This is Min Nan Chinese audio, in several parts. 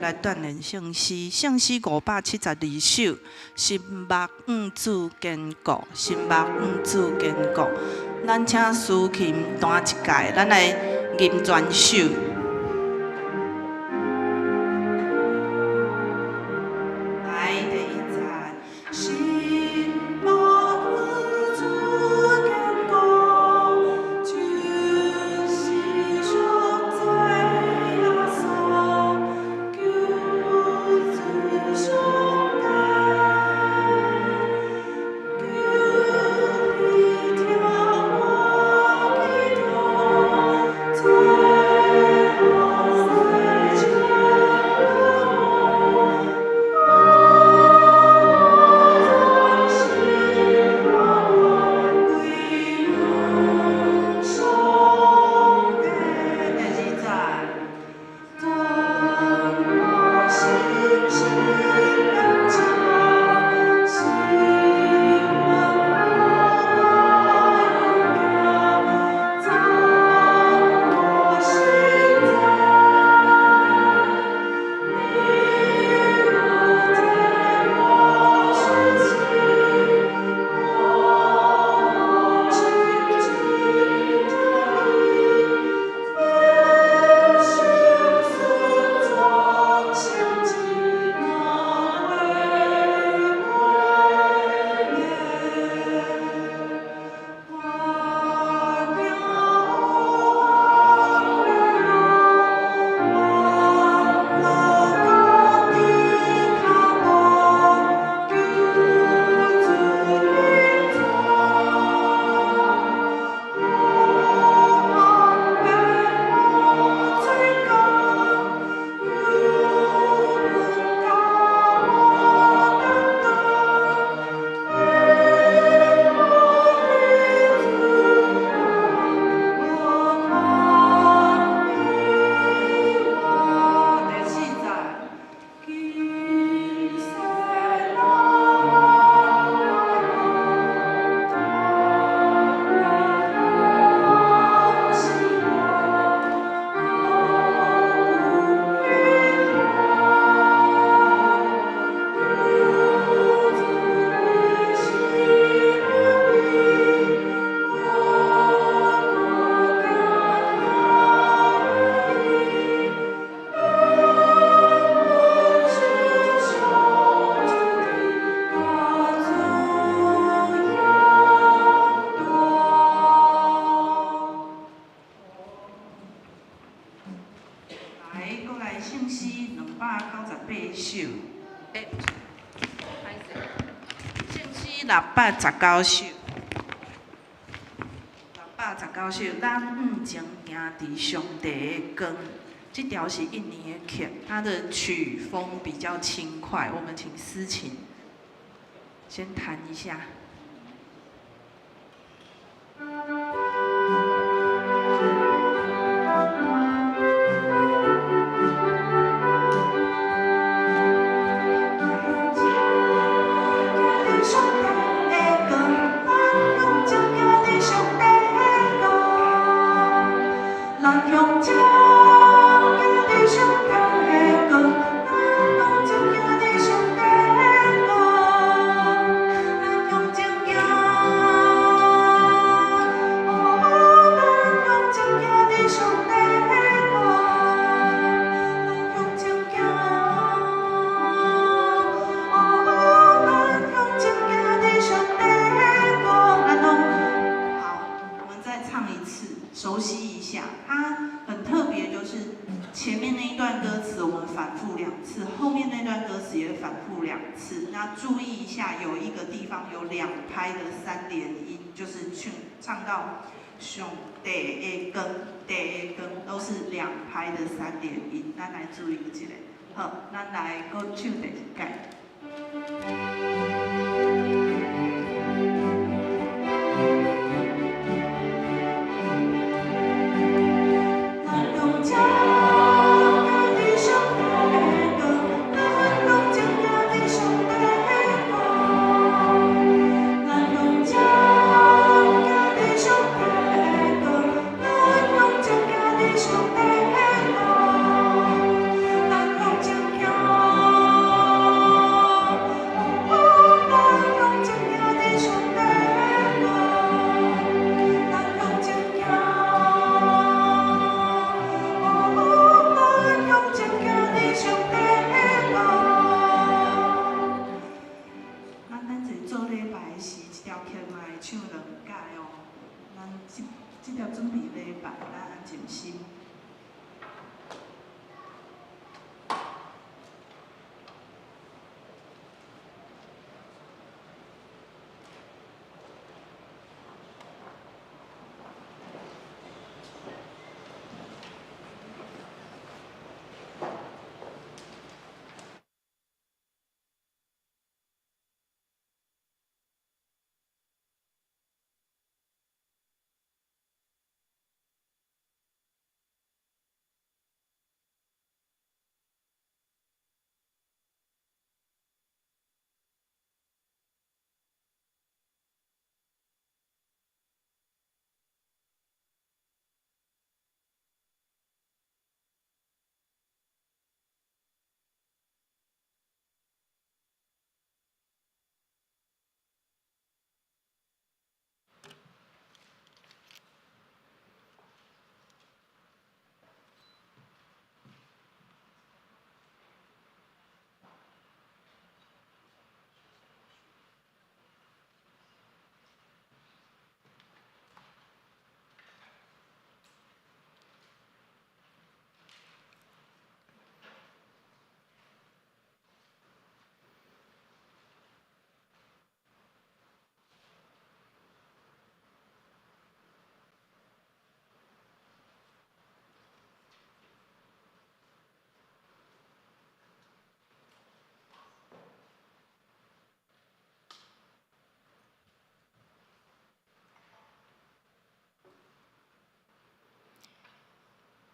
來鍛鍊聖詩，聖詩572首，心目向主堅固，心目向主堅固。咱請司琴彈一蓋，咱來吟全首。來，第一節。心目向主堅固，就是贖罪耶穌，救主上帝，求你聽我祈禱，罪惡洗淨我，心歸向上帝。第二節。當我心心感謝，心問我勇敢，讚我心在，你有聽我訊息，我親近着你，心順從心志，哪會毀滅？我行黑暗，歡樂甲伫跤步，求主引導，黑暗變無罪過，有恩教我擔當，因我的主我看希望。第四節。今世難當然是我無求主你是我行心上主的主引導。來，閣來聖詩298首。欸，歹勢，聖詩619首。619首，咱向前行佇上帝的光。這條是印尼的曲，它的曲風比較輕快。我們請司琴先彈一下。行佇上帝的光，咱向前行佇上帝的光，咱向前行佇上帝的光，咱向前行佇上帝的光，咱向前行，哦，咱向前行佇上帝的光，咱向前行，哦，咱向前行佇上帝的光。咱攏好，我們再唱一次，熟悉一下。它很特別，就是前面那一段歌詞我們反覆兩次，後面那段歌詞也反覆兩次。那注意一下，有一個地方有兩拍的三連音，就是去唱到上帝的光，帝的光都是兩拍的三連音，咱來注意一下。好，咱來閣唱第一擺。咱向前行佇上帝的光，咱向前行佇上帝的光，咱向前行佇上帝的光，咱向前行佇上帝的光，咱向前行，這條準備禮拜，咱安靜心。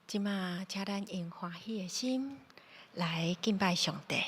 這馬，請咱用歡喜的心來敬拜上帝。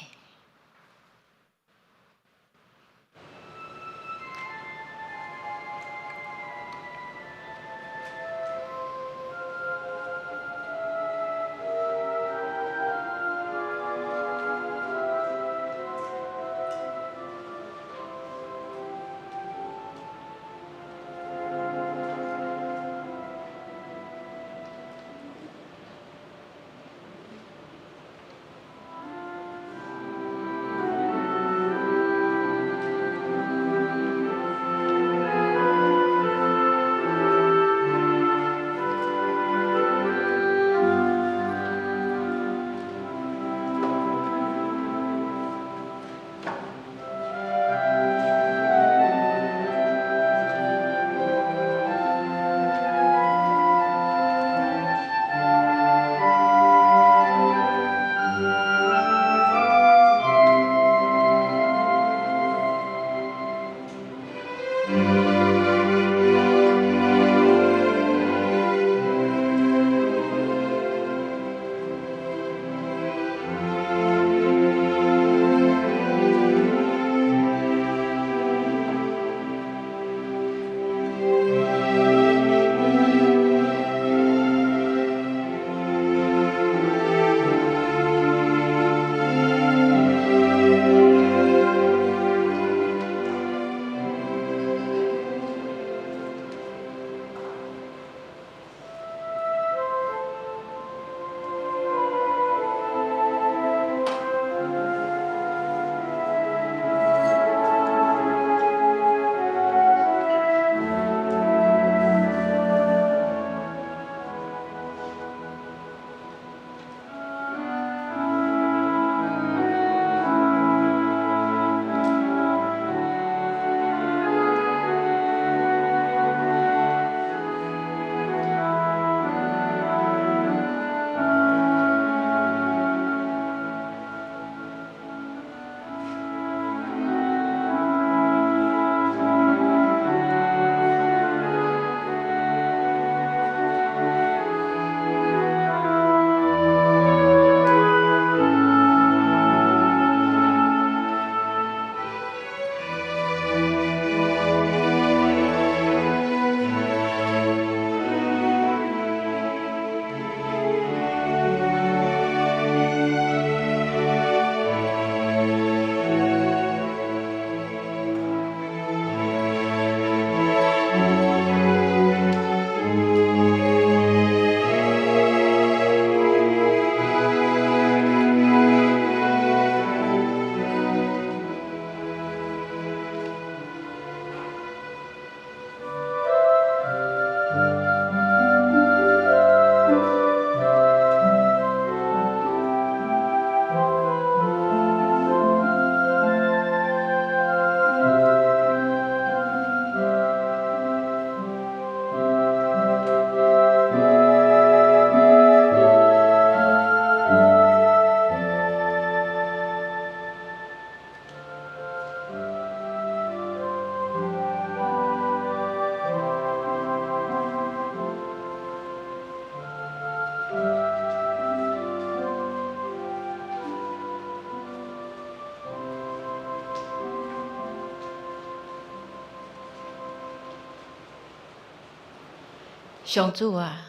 上主啊，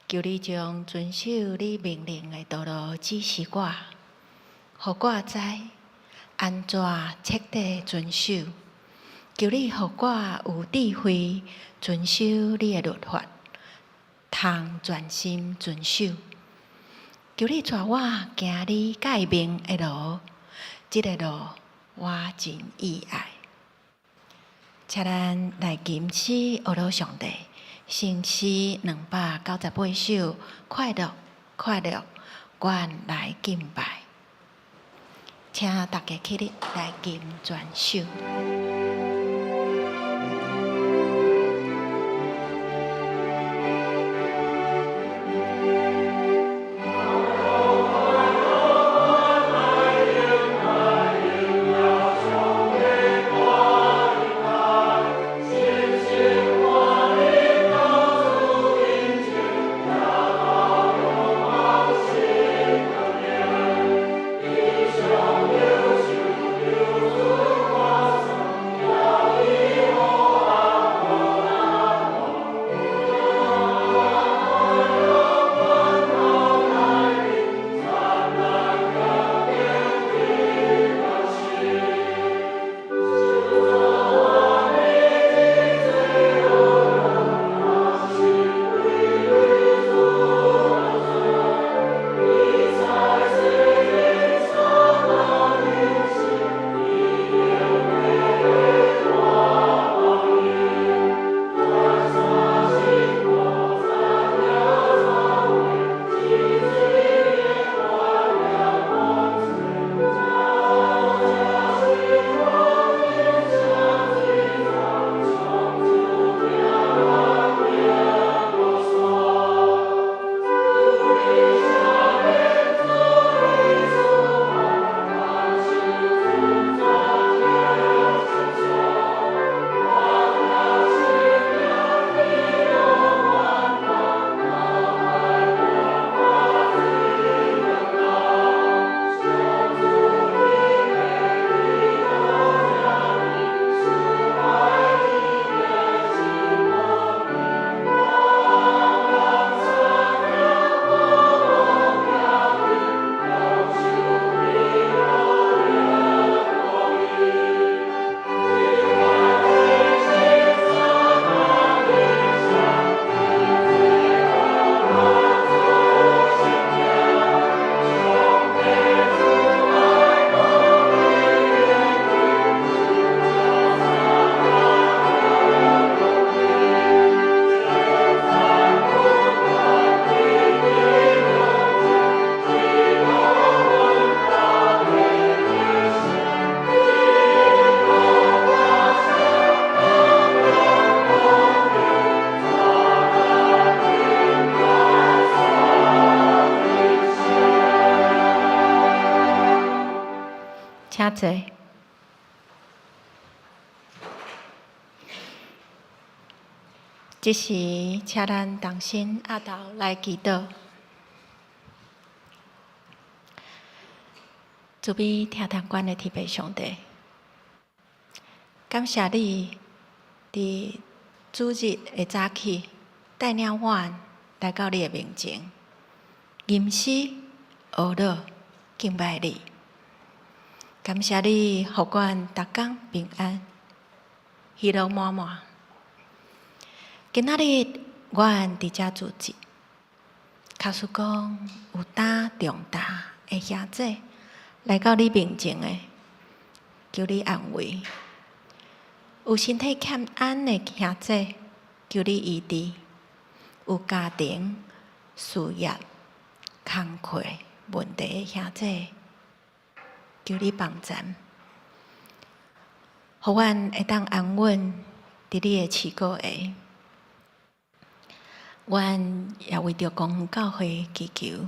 求你將遵守你命令的道路指示我，予我知按怎徹底遵守。求你予我有智慧遵守你的律法，通全心遵守。求你帶我行你誡命的路，這个路我真喜愛。請咱來吟詩呵咾上帝，聖詩298首，快樂快樂，阮來敬拜。請大家起立來吟全首。請坐。這時，請咱同心匣頭來祈禱。慈悲疼疼阮的天父上帝，感謝你佇主日的早起帶領阮來到你的面前，吟詩呵咾敬拜你。感謝你，予阮逐工平安、喜樂滿滿。今仔日阮佇遮聚集，假使講有擔重擔的兄姊來到你面前的，求你安慰；有身體欠安的兄姊，求你醫治；有家庭、事業、工課問題的兄姊，求你幫贊，予阮會當安穩佇你的飼顧下。阮也為著公園教會祈求，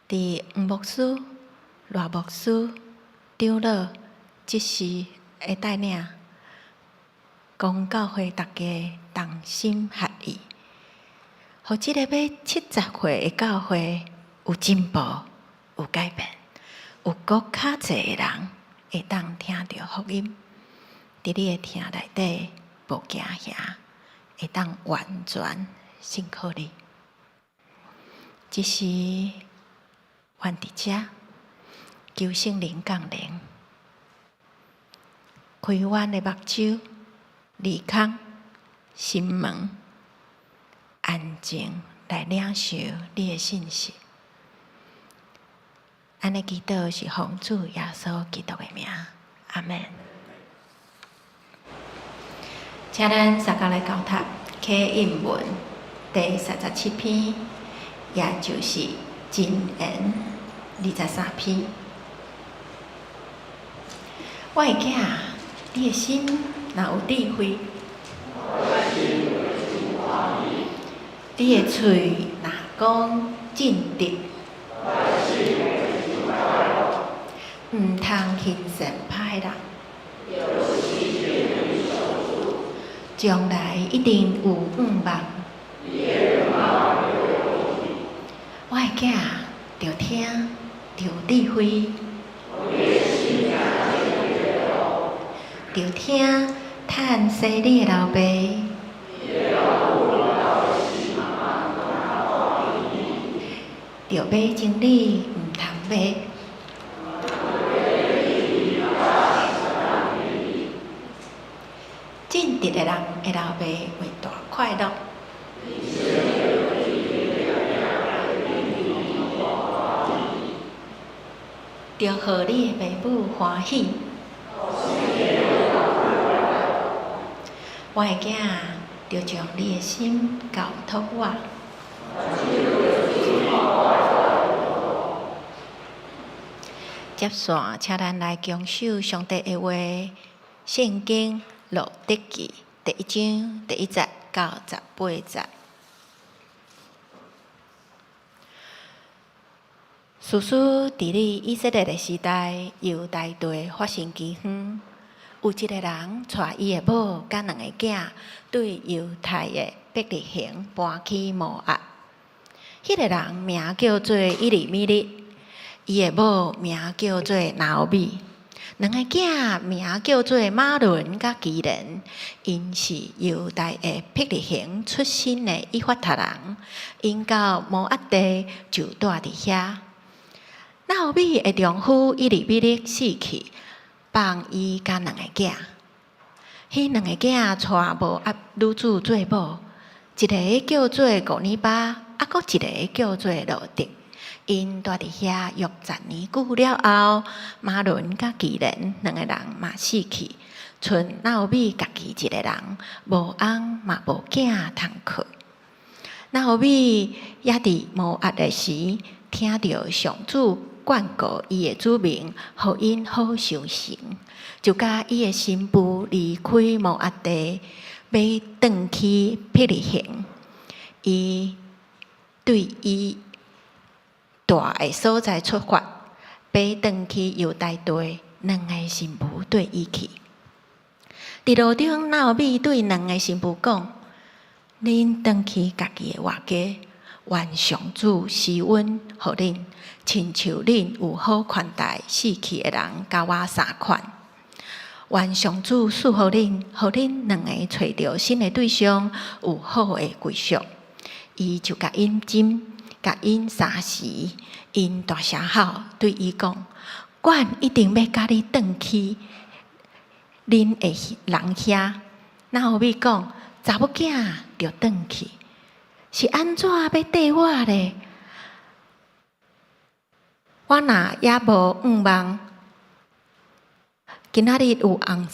佇黃牧師、賴牧師、長老、執事的帶領，公園教會逐家同心合意，予這个欲70歲的教會有進步、有改變，有閣較濟的人會當聽著福音，佇你的疼內底無驚嚇，會當完全信靠你。這時，阮佇遮求聖靈降臨，開阮的目睭、耳孔、心門，安靜來領受你的信息。按呢祈禱是奉主耶穌基督的名，阿們。請咱三工來交託啟應文第三十七篇，也就是箴言23篇。我的囝，你的心若有智慧，你的喙若講正直，毋通行善歹人，將來一定有向望。我的囝，著聽，著有智慧，著聽趁生你的老爸，著買真理，毋通買。正直的人的老爸會大快樂。著予你的爸母歡喜。我的囝，著將你的心交託我。接續，請咱來共守上帝的話，聖經路得記第一章第一節到十八節。事實佇咧以色列的時代，猶大地發生饑荒，有一個人帶伊的某佮兩個囝，對猶太的伯利恆搬去摩押。彼個人名叫做以利米勒，伊的某名叫做拿俄米，兩個囝名叫做瑪倫佮基連，𪜶是猶大的伯利恆出身的以法他人，𪜶到摩押地就蹛佇遐。拿俄米的丈夫以利米勒死去，放伊佮兩個囝。彼兩個囝娶摩押女子做某，一个叫做俄尼巴，啊，閣一个叫做路得。𪜶蹛佇遐約十年久了後，瑪倫佮基連兩个人嘛死去，賰拿俄米家己一个人，無翁嘛無囝通靠。拿俄米猶佇摩押的時，聽著上主眷顧伊的子民，予𪜶好收成，就佮伊的新婦離開摩押地，欲轉去伯利恆。伊對伊蹛的所在出發，欲轉去猶大地，兩个新婦綴伊去。佇路中，拿俄米對兩个新婦講：恁轉去家己的活家，願上主施恩予恁，親像恁有好款待死去的人，佮我相款。願上主賜予恁，予恁兩个揣著新的對象，有好的歸宿。伊就共𪜶斟，共𪜶三匙，𪜶大聲吼對伊講：阮一定欲佮你轉去恁的人遐。拿俄米講：查某囝著轉去，是按怎欲綴我咧？我若猶無向望，今仔日有翁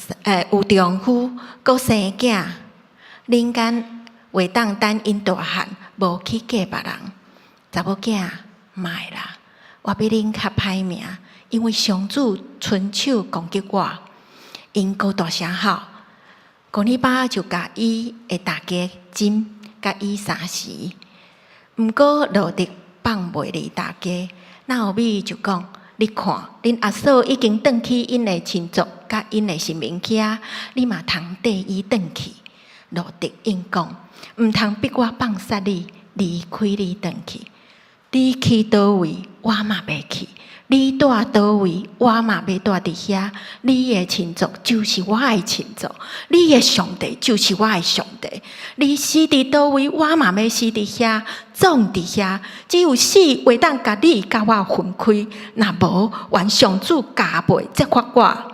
有丈夫，閣生囝，恁敢會當等𪜶大漢，無去嫁別人？查某囝，莫啦，我比恁較歹命，因為上主伸手攻擊我。𪜶閣大聲吼，俄尼巴就共伊的大家斟，共伊三匙。毋過路得放袂離大家，拿俄米就講：你看，恁阿嫂已經轉去𪜶的親族佮𪜶的神明遐，你嘛通綴伊轉去。路得應講：毋通逼我放殺你，離開你轉去。你去佗位，我嘛欲去。你住佗位，我嘛欲住佇遐。你的親族就是我的親族，你的上帝就是我的上帝。你死佇佗位，我嘛欲死佇遐，葬佇遐。只有死會當共你佮我分開，若無，願上主加倍責罰我。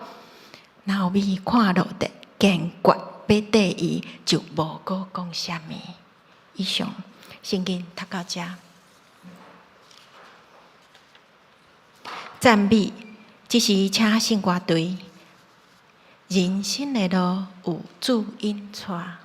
拿俄米看路得堅決欲綴伊，就無閣講啥物。以上聖經讀到遮。讚美，這時請聖歌隊。人生的路有主引帶。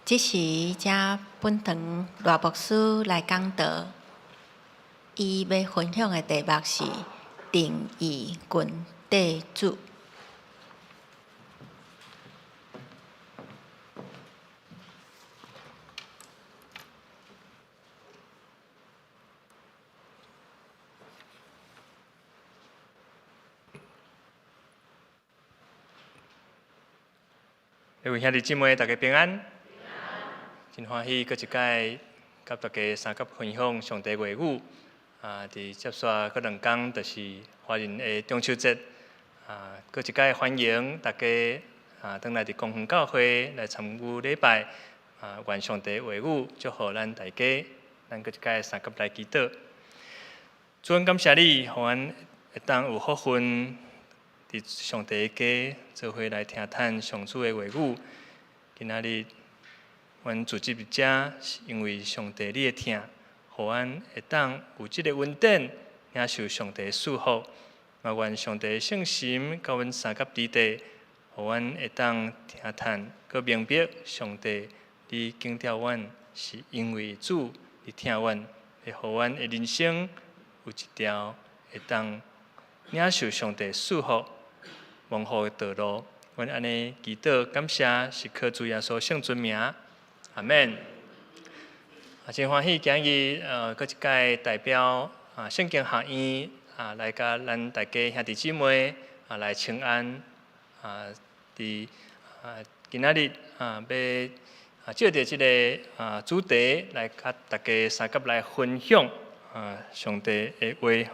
這時，請本堂賴牧師來講道。伊欲分享的題目是定意跟綴主。各位兄弟姊妹，大家平安。真歡喜，閣一擺佮大家相佮分享上帝話語。佇接紲閣兩工，就是華人的中秋節。閣一擺歡迎大家轉來佇光復教會來參與禮拜。願上帝話語祝福咱大家。咱閣一擺相佮來祈禱。主，阮感謝你，予阮會當有福分，佇上帝的家做伙來聽嘆上主的話語。今仔日，阮聚集佇遮，是因為上帝你的疼，予阮會當有這个恩典，領受上帝的祝福。嘛願上帝聖神佮阮相佮佇地，予阮會當聽嘆，閣明白上帝你揀召阮，是因為主你疼阮，會予阮的人生有一條會當領受上帝祝福、蒙福的道路。阮按呢祈禱感謝，是靠主耶穌聖尊名，阿們。啊，真歡喜今日閣一擺代表啊聖經學院啊來佮咱大家兄弟姊妹啊來請安啊，佇啊今仔日啊欲啊藉著這个啊主題來佮大家相佮來分享啊上帝的話。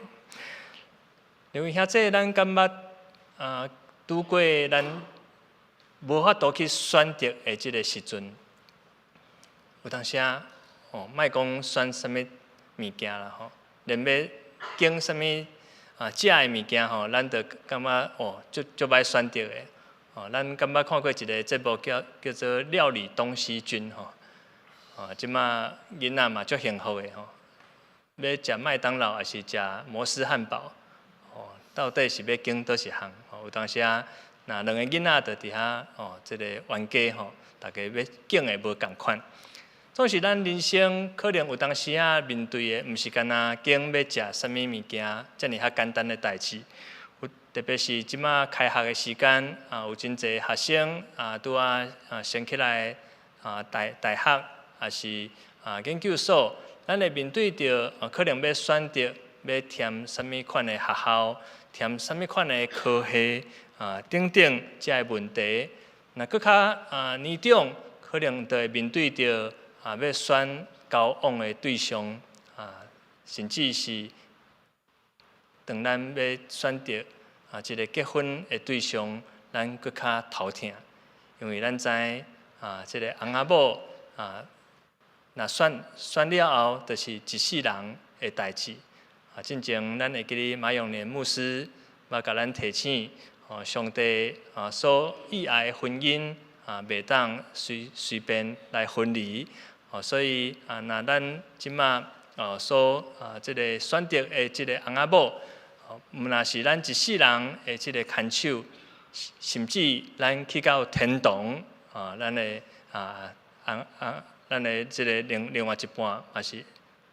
因為兄弟，咱敢捌啊拄過咱無法度去選擇的這个時陣，有當時啊，哦，莫講選啥物物件啦吼，連欲揀啥物啊食的物件吼，咱就感覺哦，足足歹選擇的。哦，咱敢捌看過一个節目叫叫做《料理東西君》吼，哦，這馬囡仔嘛足幸福的吼，欲食麥當勞抑是食摩斯漢堡，哦，到底是欲揀佗一項？哦，有當時啊，若兩个囡仔就佇遐哦，這个冤家吼，逐家欲揀的無仝款。總是咱人生可能有當時仔面對的，毋是干焦揀欲食啥物物件，遮爾較簡單的代誌。有特別是這馬開學的時間啊，有真濟學生啊，拄仔啊升起來啊大大學，抑是啊研究所，咱會面對著啊可能欲選擇欲填啥物款的學校，填啥物款的科系啊等等這个問題。若閣較啊年長，可能就會面對著啊欲選交往的對象啊，甚至是當咱欲選擇啊一个結婚的對象，咱閣較頭疼，因為咱知啊，這个翁仔某啊，若選選了後，就是一世人的代誌。啊，進前咱會記得馬永年牧師嘛共咱提醒，哦，上帝啊所意愛的婚姻啊，袂當隨隨便來分離。哦，所以啊，若咱這馬哦所啊這个選擇的這个翁仔某，毋若是咱一世人的這个牽手，甚至咱去到天堂啊，咱的啊翁啊，咱的這个另另外一半，嘛是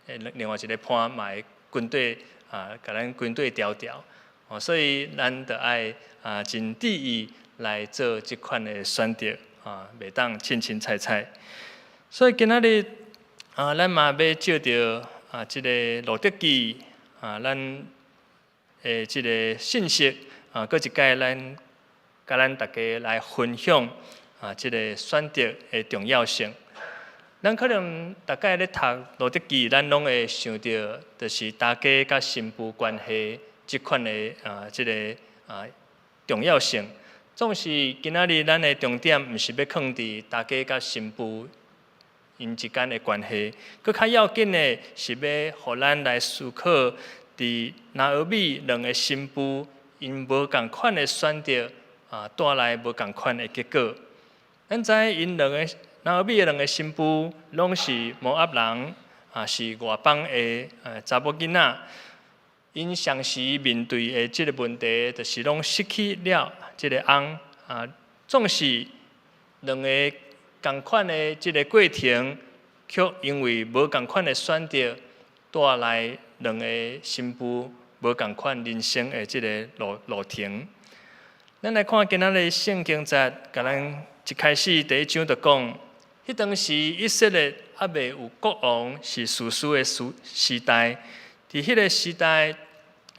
另外一个伴，嘛會跟綴啊，共咱跟綴牢牢。哦，所以咱著愛啊，真注意來做這款的選擇啊，袂當凊凊彩彩。所以今仔日啊，咱嘛欲藉著啊，這个路得記啊，咱的這个信息啊，閣一擺咱共咱大家來分享啊，這个選擇的重要性。咱可能逐擺咧讀路得記，咱攏會想著，就是大家佮新婦關係這款的啊，這个啊重要性。總是今仔日咱的重點，毋是欲囥佇大家佮新婦𪜶之間的關係，閣較要緊的是欲予咱來思考，佇拿俄米兩个新婦𪜶無仝款的選擇啊，帶來無仝款的結果。咱知𪜶兩个拿俄米的兩个新婦，攏是摩押人，啊是外邦的查某囡仔。𪜶相時面對的這个問題，就是攏失去了這个翁啊，總是兩个仝款的這个過程，卻因為無仝款的選擇，帶來兩個新婦無仝款人生的這个路路程。咱來看今仔日聖經節，共咱一開始第一章就講，彼當時以色列猶未有國王，是士師的時時代。佇彼个時代，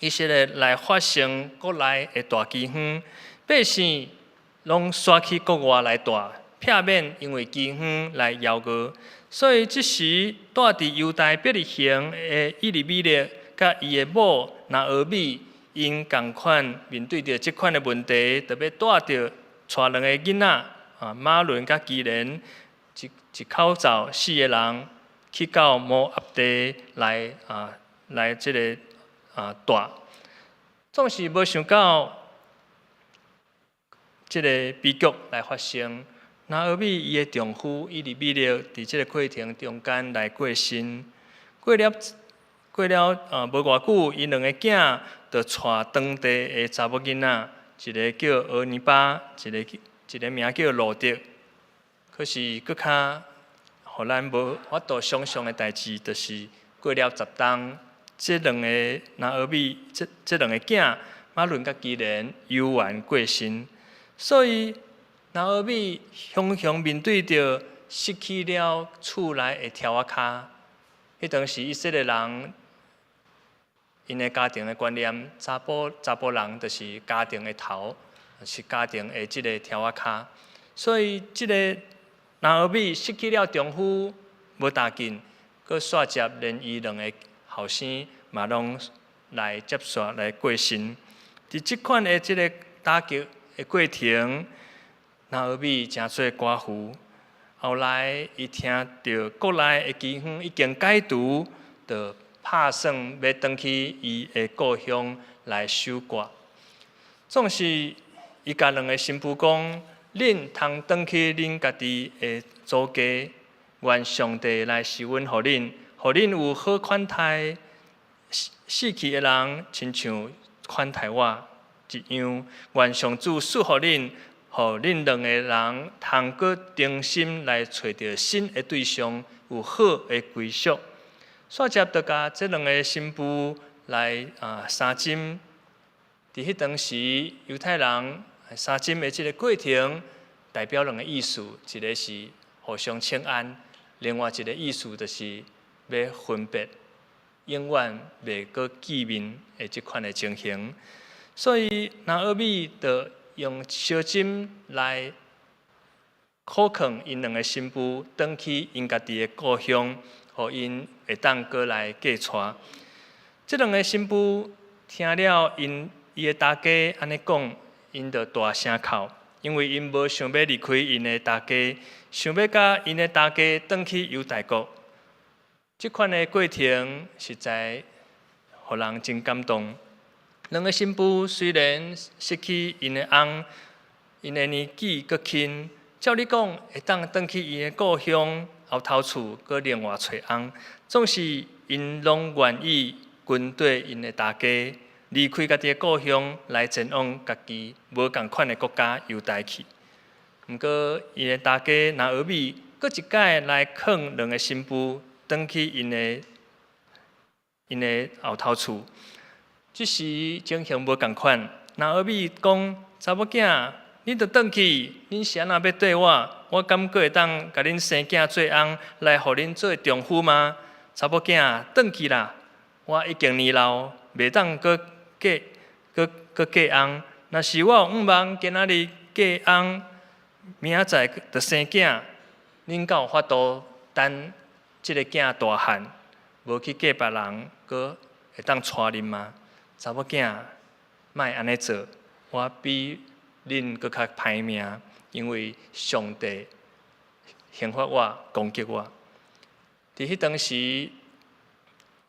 以色列來發生國內的大饑荒，百姓攏徙去國外來蹛，避免因為饑荒來枵餓。所以這時，蹛佇猶大伯利恆的以利米勒佮伊的某拿俄米，𪜶仝款面對著這款的問題，就欲帶著𤆬兩个囡仔啊，瑪倫佮基連，一一口灶四个人去到摩押地來啊，來這个大。總是無想到這个悲劇來發生。拿俄米伊的丈夫以利米勒佇這个過程中間來過身，過了無偌久，𪜶兩个囝就帶當地的查某囡仔，一个叫俄尼巴，一个名叫路得。可是閣較予咱無法度想像的代誌，就是過了10冬，這兩个拿俄米，這兩个囝瑪倫佮基連猶原過身，所以拿俄米雄雄面對著失去了厝內的柱仔跤。彼當時以色列人𪜶的家庭的觀念，查埔人就是家庭的頭，是家庭的這个柱仔跤。所以這个拿俄米失去了丈夫無打緊，閣煞接連伊兩个後生嘛攏來接煞來過身。佇這款的這个打擊的過程，拿俄米成做寡婦。後來，伊聽著國內的饑荒已經解除，就拍算欲轉去伊的故鄉來守寡。總是伊共兩个新婦講：恁通轉去恁家己的祖家，願上帝來施恩予恁，予恁有好款待死去的人，親像款待我一樣。願上主賜予恁，予恁兩个人通閣重新來揣著新的對象，有好的歸屬。煞接就共這兩个新婦來相針。佇彼當時，猶太人相針的這个過程，代表兩个意思，一个是互相請安，另外一个意思就是欲分別，永遠袂閣見面的這款的情形。所以拿俄米就用相針來苦勸𪜶兩个新婦，轉去𪜶家己的故鄉，予𪜶會當閣來嫁娶。這兩个新婦聽了伊的大家按呢講，𪜶就大聲哭，因為𪜶無想欲離開𪜶的大家，想欲佮𪜶的大家轉去猶大國。這款的過程實在予人真感動。兩个新婦雖然失去𪜶的翁，𪜶的年紀閣輕，照理講會當轉去𪜶的故鄉後頭厝，閣另外揣翁，總是𪜶攏願意跟綴𪜶的大家，離開家己的故鄉，來前往家己無仝款的國家猶大去。毋過，𪜶的大家拿俄米，閣一擺來勸兩个新婦轉去𪜶的後頭厝。這時情形無仝款，拿俄米講：查某囝，恁著轉去，恁是按怎欲綴我？我敢閣會當共恁生囝做翁，來予恁做丈夫嗎？查某囝，轉去啦！我已經年老，袂當閣嫁，閣嫁翁。若是我有向望，今仔日嫁翁，明仔載就生囝，恁敢有法度等這个囝大漢，無去嫁別人，閣會當娶恁嗎？查某囝，莫按呢做，我比恁閣較歹命，因為上帝刑罰我，攻擊我。佇彼當時，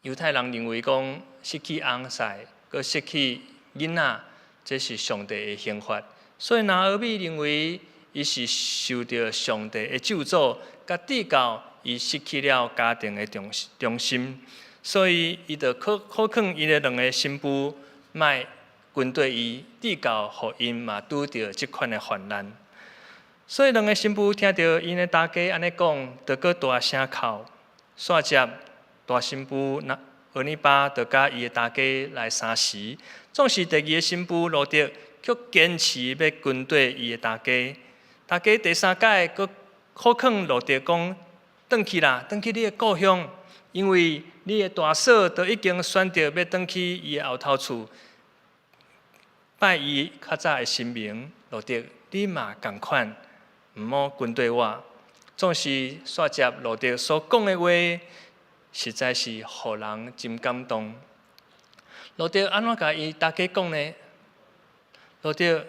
猶太人認為講失去翁婿，閣失去囡仔，這是上帝的刑罰。所以拿俄米認為，伊是受著上帝的咒詛，佮至到伊失去了家庭的中心。所以，伊就苦勸伊的兩个新婦，莫跟綴伊，至到予𪜶嘛拄著這款的患難。所以，兩个新婦聽著𪜶的大家按呢講，就閣大聲哭。煞接大新婦拿俄尼巴就佮伊的大家來相辭，總是第二个新婦路得卻堅持欲跟綴伊的大家。大家第三擺閣苦勸路得講：轉去啦，轉去你的故鄉，因為你的大嫂都已經選擇欲轉去伊的後頭厝，拜伊較早的神明。路得，你嘛仝款，毋好跟綴我。總是煞接路得所講的話，實在是予人真感動。路得按怎共伊大家講呢？路得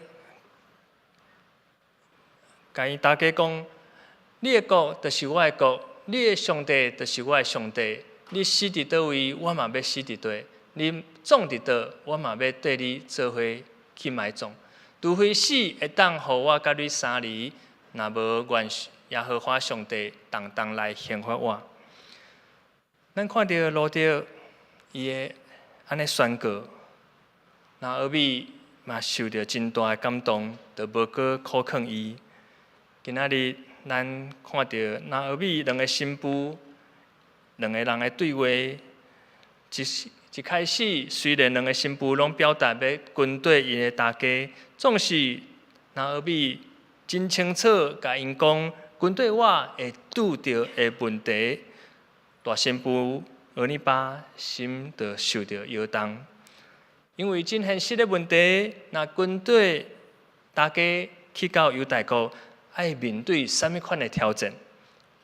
共伊大家講：你的國就是我的國，你的上帝就是我的上帝。你死佇佗位，我嘛欲死佇佗。你葬佇佗，我嘛欲綴你做伙去埋葬。除非死會當予我佮你相離，若無願耶和華上帝重重來刑罰我。咱看著路得伊的按呢宣告，拿俄米嘛受著真大的感動，就無閣苦勸伊。今仔日咱看著拿俄米兩个新婦，兩个人的對話，一一開始雖然兩个新婦攏表達欲跟綴𪜶的大家，總是拿俄米真清楚共𪜶講，跟綴我會拄著的問題。大新婦俄尼巴心就受著搖動，因為真現實的問題，若跟綴大家去到猶大國，愛面對啥物款的挑戰？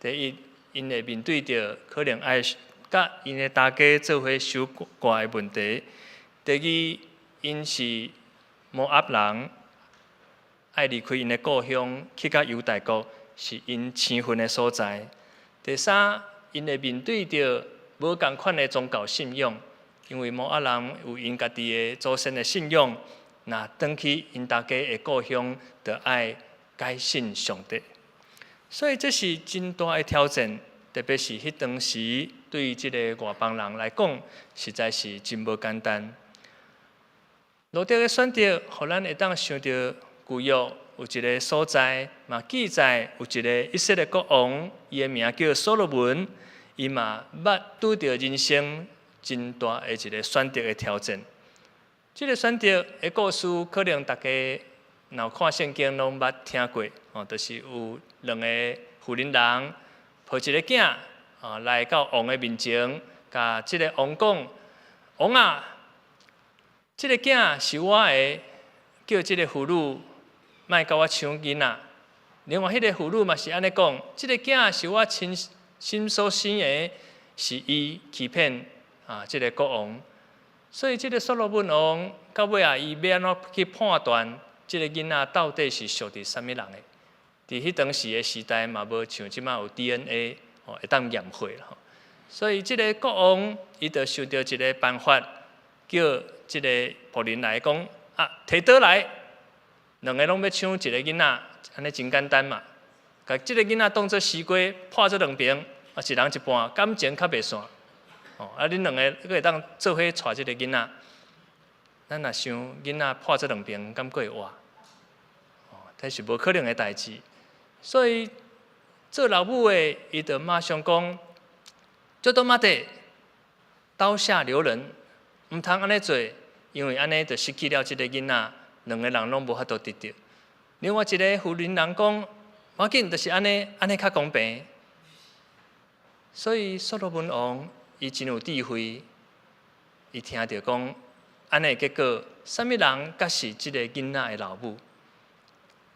第一，𪜶會面對著可能愛佮𪜶的大家做伙守寡的問題。第二，𪜶是摩押人，愛離開𪜶的故鄉去到猶大國，是𪜶生份的所在。第三，𪜶會面對著無仝款的宗教信仰，因為摩押人有𪜶家己的祖先的信仰，若轉去𪜶大家的故鄉，就愛改信上帝。所以這是真大的挑戰，特別是彼當時對這个外邦人來講，實在是真無簡單。路得的選擇，予咱會當想著舊約有一个所在，嘛記載有一个以色列國王，伊的名叫所羅門，伊嘛捌拄著人生真大的一个選擇的挑戰。這个選擇的故事，可能大家若有看聖經攏捌聽過，哦，就是有兩个婦人人抱一个囝，啊，來到王的面前，共這个王講：王啊，這个囝是我的，叫這个婦女莫共我搶囡仔。另外，彼个婦女嘛是按呢講：這个囝是我親身所生的，是伊欺騙啊，這个國王。所以，這个所羅門王到尾啊，伊欲按怎去判斷這个囡仔到底是屬佇啥物人的？佇彼當時的時代嘛，無像這馬有 DNA 哦，會當驗血吼。所以，這个國王伊就想著一个辦法，叫這个僕人來講啊，提刀來，兩个攏欲搶一个囡仔，按呢真簡單嘛。共這个囡仔當做西瓜，破做兩爿，啊，一人一半，感情較袂散。哦，啊，恁兩个閣會當做伙帶這个囡仔。咱若想囡仔破做兩爿，敢閣會活？哦，這是無可能的代誌。所以做老母的，伊就馬上講：ちょっと待って，刀下留人，毋通按呢做，因為按呢就失去了這个囡仔，兩个人攏無法度得著。另外一个婦人人講：無要緊，就是按呢，按呢較公平。所以所羅門王伊真有智慧，伊聽著講按呢結果，啥物人才是這个囡仔的老母？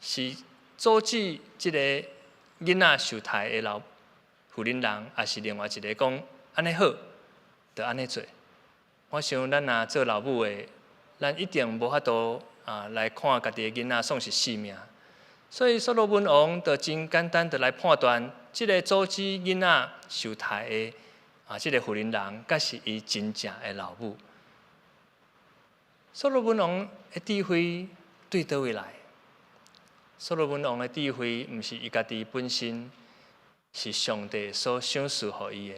是阻止這个囡仔受刣的老婦人人，抑是另外一个講按呢好，就按呢做。我想咱若做老母的，咱一定無法度啊來看家己的囡仔喪失性命。所以所羅門王就真簡單的來判斷，這个阻止囡仔受刣的啊，這个婦人人，才是伊真正的老母。所羅門王的智慧對佗位來？所羅門王的智慧，毋是伊家己本身，是上帝所賞賜予伊的。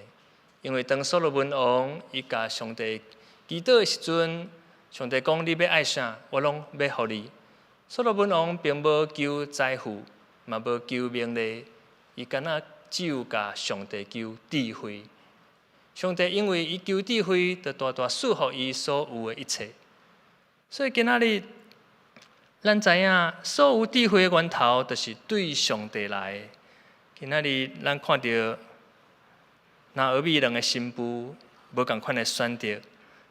因為當所羅門王伊共上帝祈禱的時陣，上帝講：你欲愛啥，我攏欲予你。所羅門王並無求財富，嘛無求名利，伊敢若只有共上帝求智慧。上帝因為伊求智慧，就大大賜予伊所有的一切。所以今仔日，咱知影所有智慧的源頭，就是對上帝來的。今仔日咱看著拿俄米兩个新婦無仝款的選擇，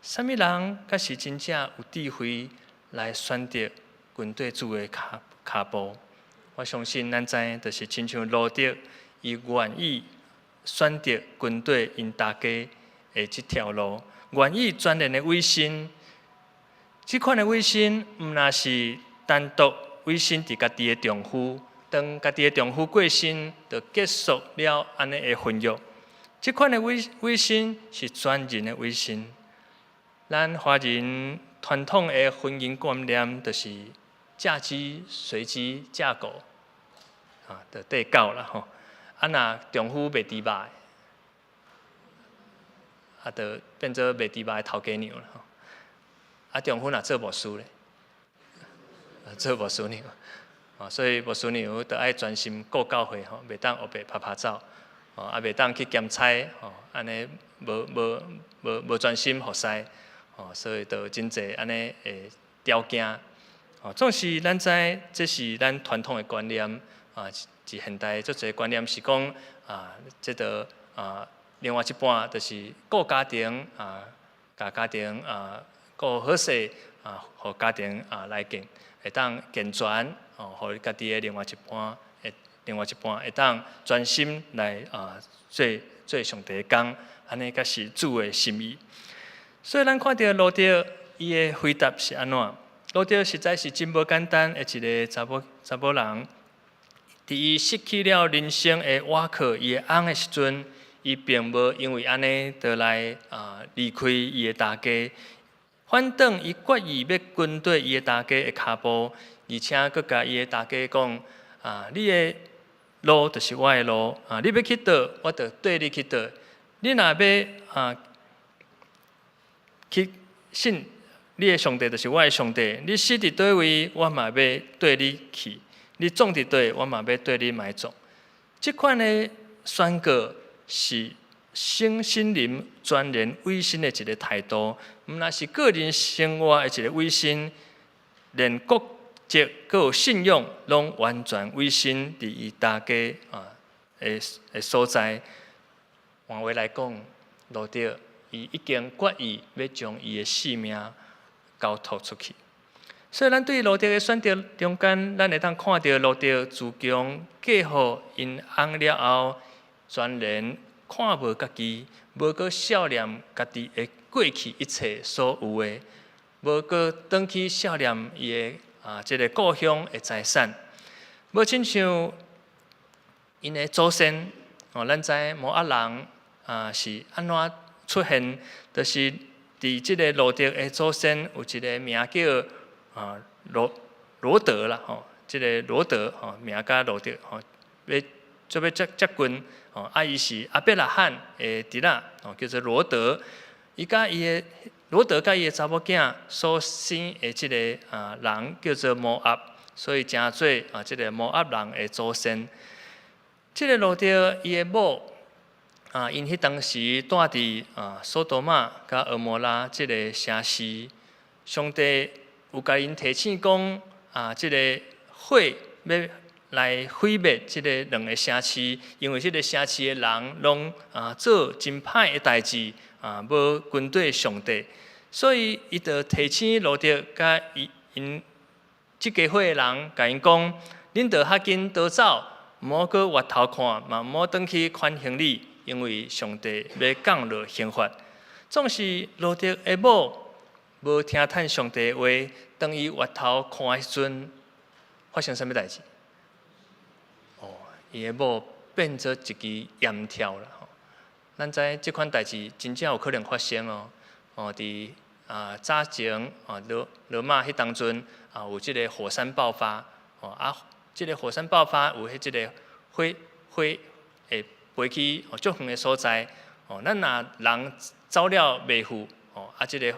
啥物人才是真正有智慧來選擇跟綴主的跤跤步？我相信咱知，就是親像路得，伊願意選擇跟綴𪜶大家的這條路，願意全然的委身。這款的委身，毋但是單獨委身佇家己的丈夫，當家己的丈夫過身，就結束了按呢的婚約。這款的委委身是全人的委身。咱華人傳統的婚姻觀念就是嫁雞隨雞，嫁狗啊，就綴狗啦吼。啊，若丈夫賣豬肉，啊，就變做賣豬肉的頭家娘啦吼。啊，丈夫若做牧師咧，做牧師娘，啊，所以牧師娘就愛專心顧教會吼，袂當烏白趴趴走，哦，啊，袂當去兼差吼，按呢無無無無專心服侍，哦，所以就真濟按呢會刁驚。哦，總是咱知這是咱傳統的觀念，啊，佇現代足濟觀念是講，啊，這個啊，另外一半就是顧家庭，啊，共家庭啊顧好勢，啊，予家庭啊來建，會當健全，哦，予家己的另外一半，會另外一半會當專心來啊做做上帝的工，按呢才是主的心意。所以咱看著羅得伊的回答是按怎？羅得實在是真無簡單的一个查某查某人。佇伊失去了人生的倚靠，伊的翁的時陣，伊並無因為按呢，就來啊離開伊的大家。反轉伊決意欲跟綴伊的大家的跤步，而且閣共伊的大家講：啊，你的路就是我的路，啊，你欲去佗，我就綴你去佗。你若欲啊去信你的上帝，就是我的上帝。你死佇佗位，我嘛欲綴你去；你葬佇佗，我嘛欲綴你埋葬。這款的宣告是身心靈全然委身的一个態度，毋但是個人生活的一个委身，連國籍閣有信仰，攏完全委身佇伊大家啊的的所在。換話來講，羅得伊已經決意欲將伊的性命交託出去。所以，咱對羅得的選擇中間，咱會當看著羅得自從嫁予𪜶翁了後，全然看無家己，無閣數念家己的過去一切所有的，無閣轉去數念伊的啊這个故鄉的財產，無親像𪜶的祖先哦，咱知摩押人啊是按怎出現，就是佇這个羅得的祖先有一个名叫啊羅羅得啦吼，這个羅得吼名佮羅得吼，欲做欲接接近吼，啊伊是亞伯拉罕的侄仔哦，叫做羅得，伊佮伊的羅得佮伊的查某囝所生的這个啊人叫做摩押，所以成做啊這个摩押人的祖先。這个羅得伊的某啊，𪜶彼當時蹛佇啊索多瑪佮蛾摩拉這个城市，上帝有共𪜶提醒講啊，這个火欲來毀滅這个兩个城市，因為這个城市的人攏啊做真歹的代誌啊，無跟綴上帝，所以伊就提醒羅得佮伊𪜶這家伙的人，共𪜶講：恁著較緊逃走，毋好閣回頭看，嘛毋好轉去款行李，因為上帝欲降落刑罰。總是羅得的某無聽趁上帝的話，當伊回頭看的時陣，發生啥物代誌？哦，伊的某變做一支鹽柱啦！吼，咱知這款代誌真正有可能發生哦。哦，佇啊早前啊羅羅馬彼當陣啊有這个火山爆發，哦啊，這个火山爆發有彼這个火火會飛去哦足遠的所在。哦，咱若人走了袂赴，哦啊，這个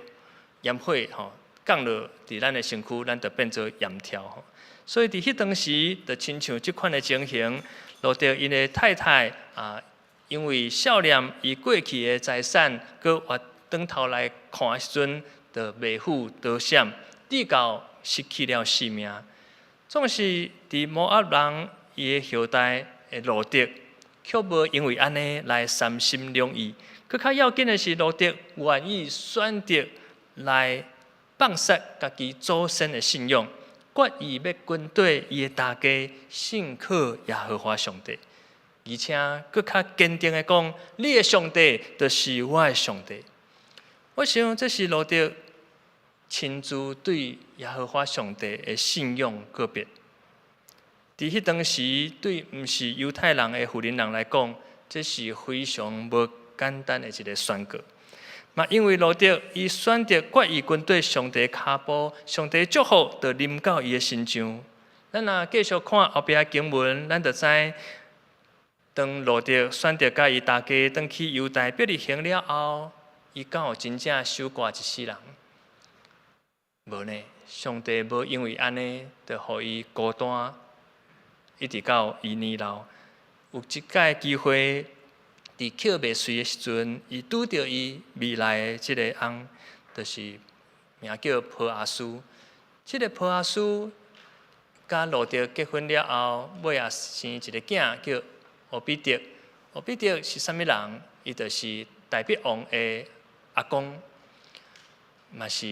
炎火吼降落佇咱的身軀，咱就變做鹽柱吼。所以佇彼當時，就親像這款的情形，羅得𪜶的太太啊，因為數念伊過去的財產，閣回轉頭來看的時陣，就袂赴逃閃，直到失去了性命。總是佇摩押人伊的後代的羅得，卻無因為按呢來三心兩意。閣較要緊的是，羅得願意選擇來放捨家己祖先的信仰，決意欲跟綴伊的大家信靠耶和華上帝，而且閣較堅定的講：你的上帝就是我的上帝。我想這是羅得親自對耶和華上帝的信仰告白。佇彼當時，對毋是猶太人的婦人人來講，這是非常無簡單的一个宣告。嘛，因為路得伊選擇決意跟綴上帝跤步，上帝祝福就臨到伊的身上。咱若繼續看後壁經文，咱就知，當路得選擇佮伊大家轉去猶大伯利恆了後，伊敢有真正守寡一世人？無呢，上帝無因為按呢，就予伊孤單，一直到伊年老。有一擺機會，佇抾麥穗的時陣，伊拄著伊未來的這个翁，就是名叫波阿斯。這个波阿斯佮路得結婚了後，尾仔生一个囝叫俄比得。俄比得是啥物人？伊就是大衛王的阿公，嘛是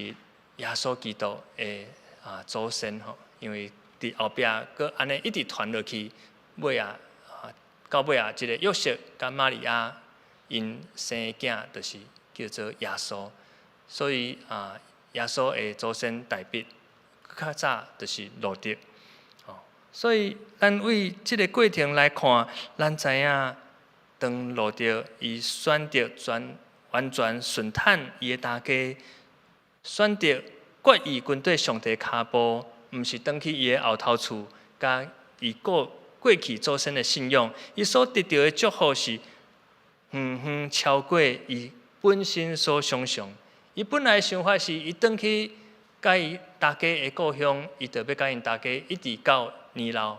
耶穌基督的祖先吼。因為佇後壁閣按呢一直傳落去，尾仔到尾仔，這个約瑟佮瑪利亞𪜶生的囝，就是叫做耶穌。所以啊，耶穌的祖先大衛，較早就是路得。所以咱為這个過程來看，咱知影當路得伊選擇全完全順趁伊的大家，選擇決意跟綴上帝跤步，毋是轉去伊的後頭厝，佮伊過去祖先的信仰，伊所得著的祝福是遠遠超過伊本身所想象。伊本來想法是，伊轉去佮伊大家的故鄉，伊就欲佮𪜶大家一直到年老，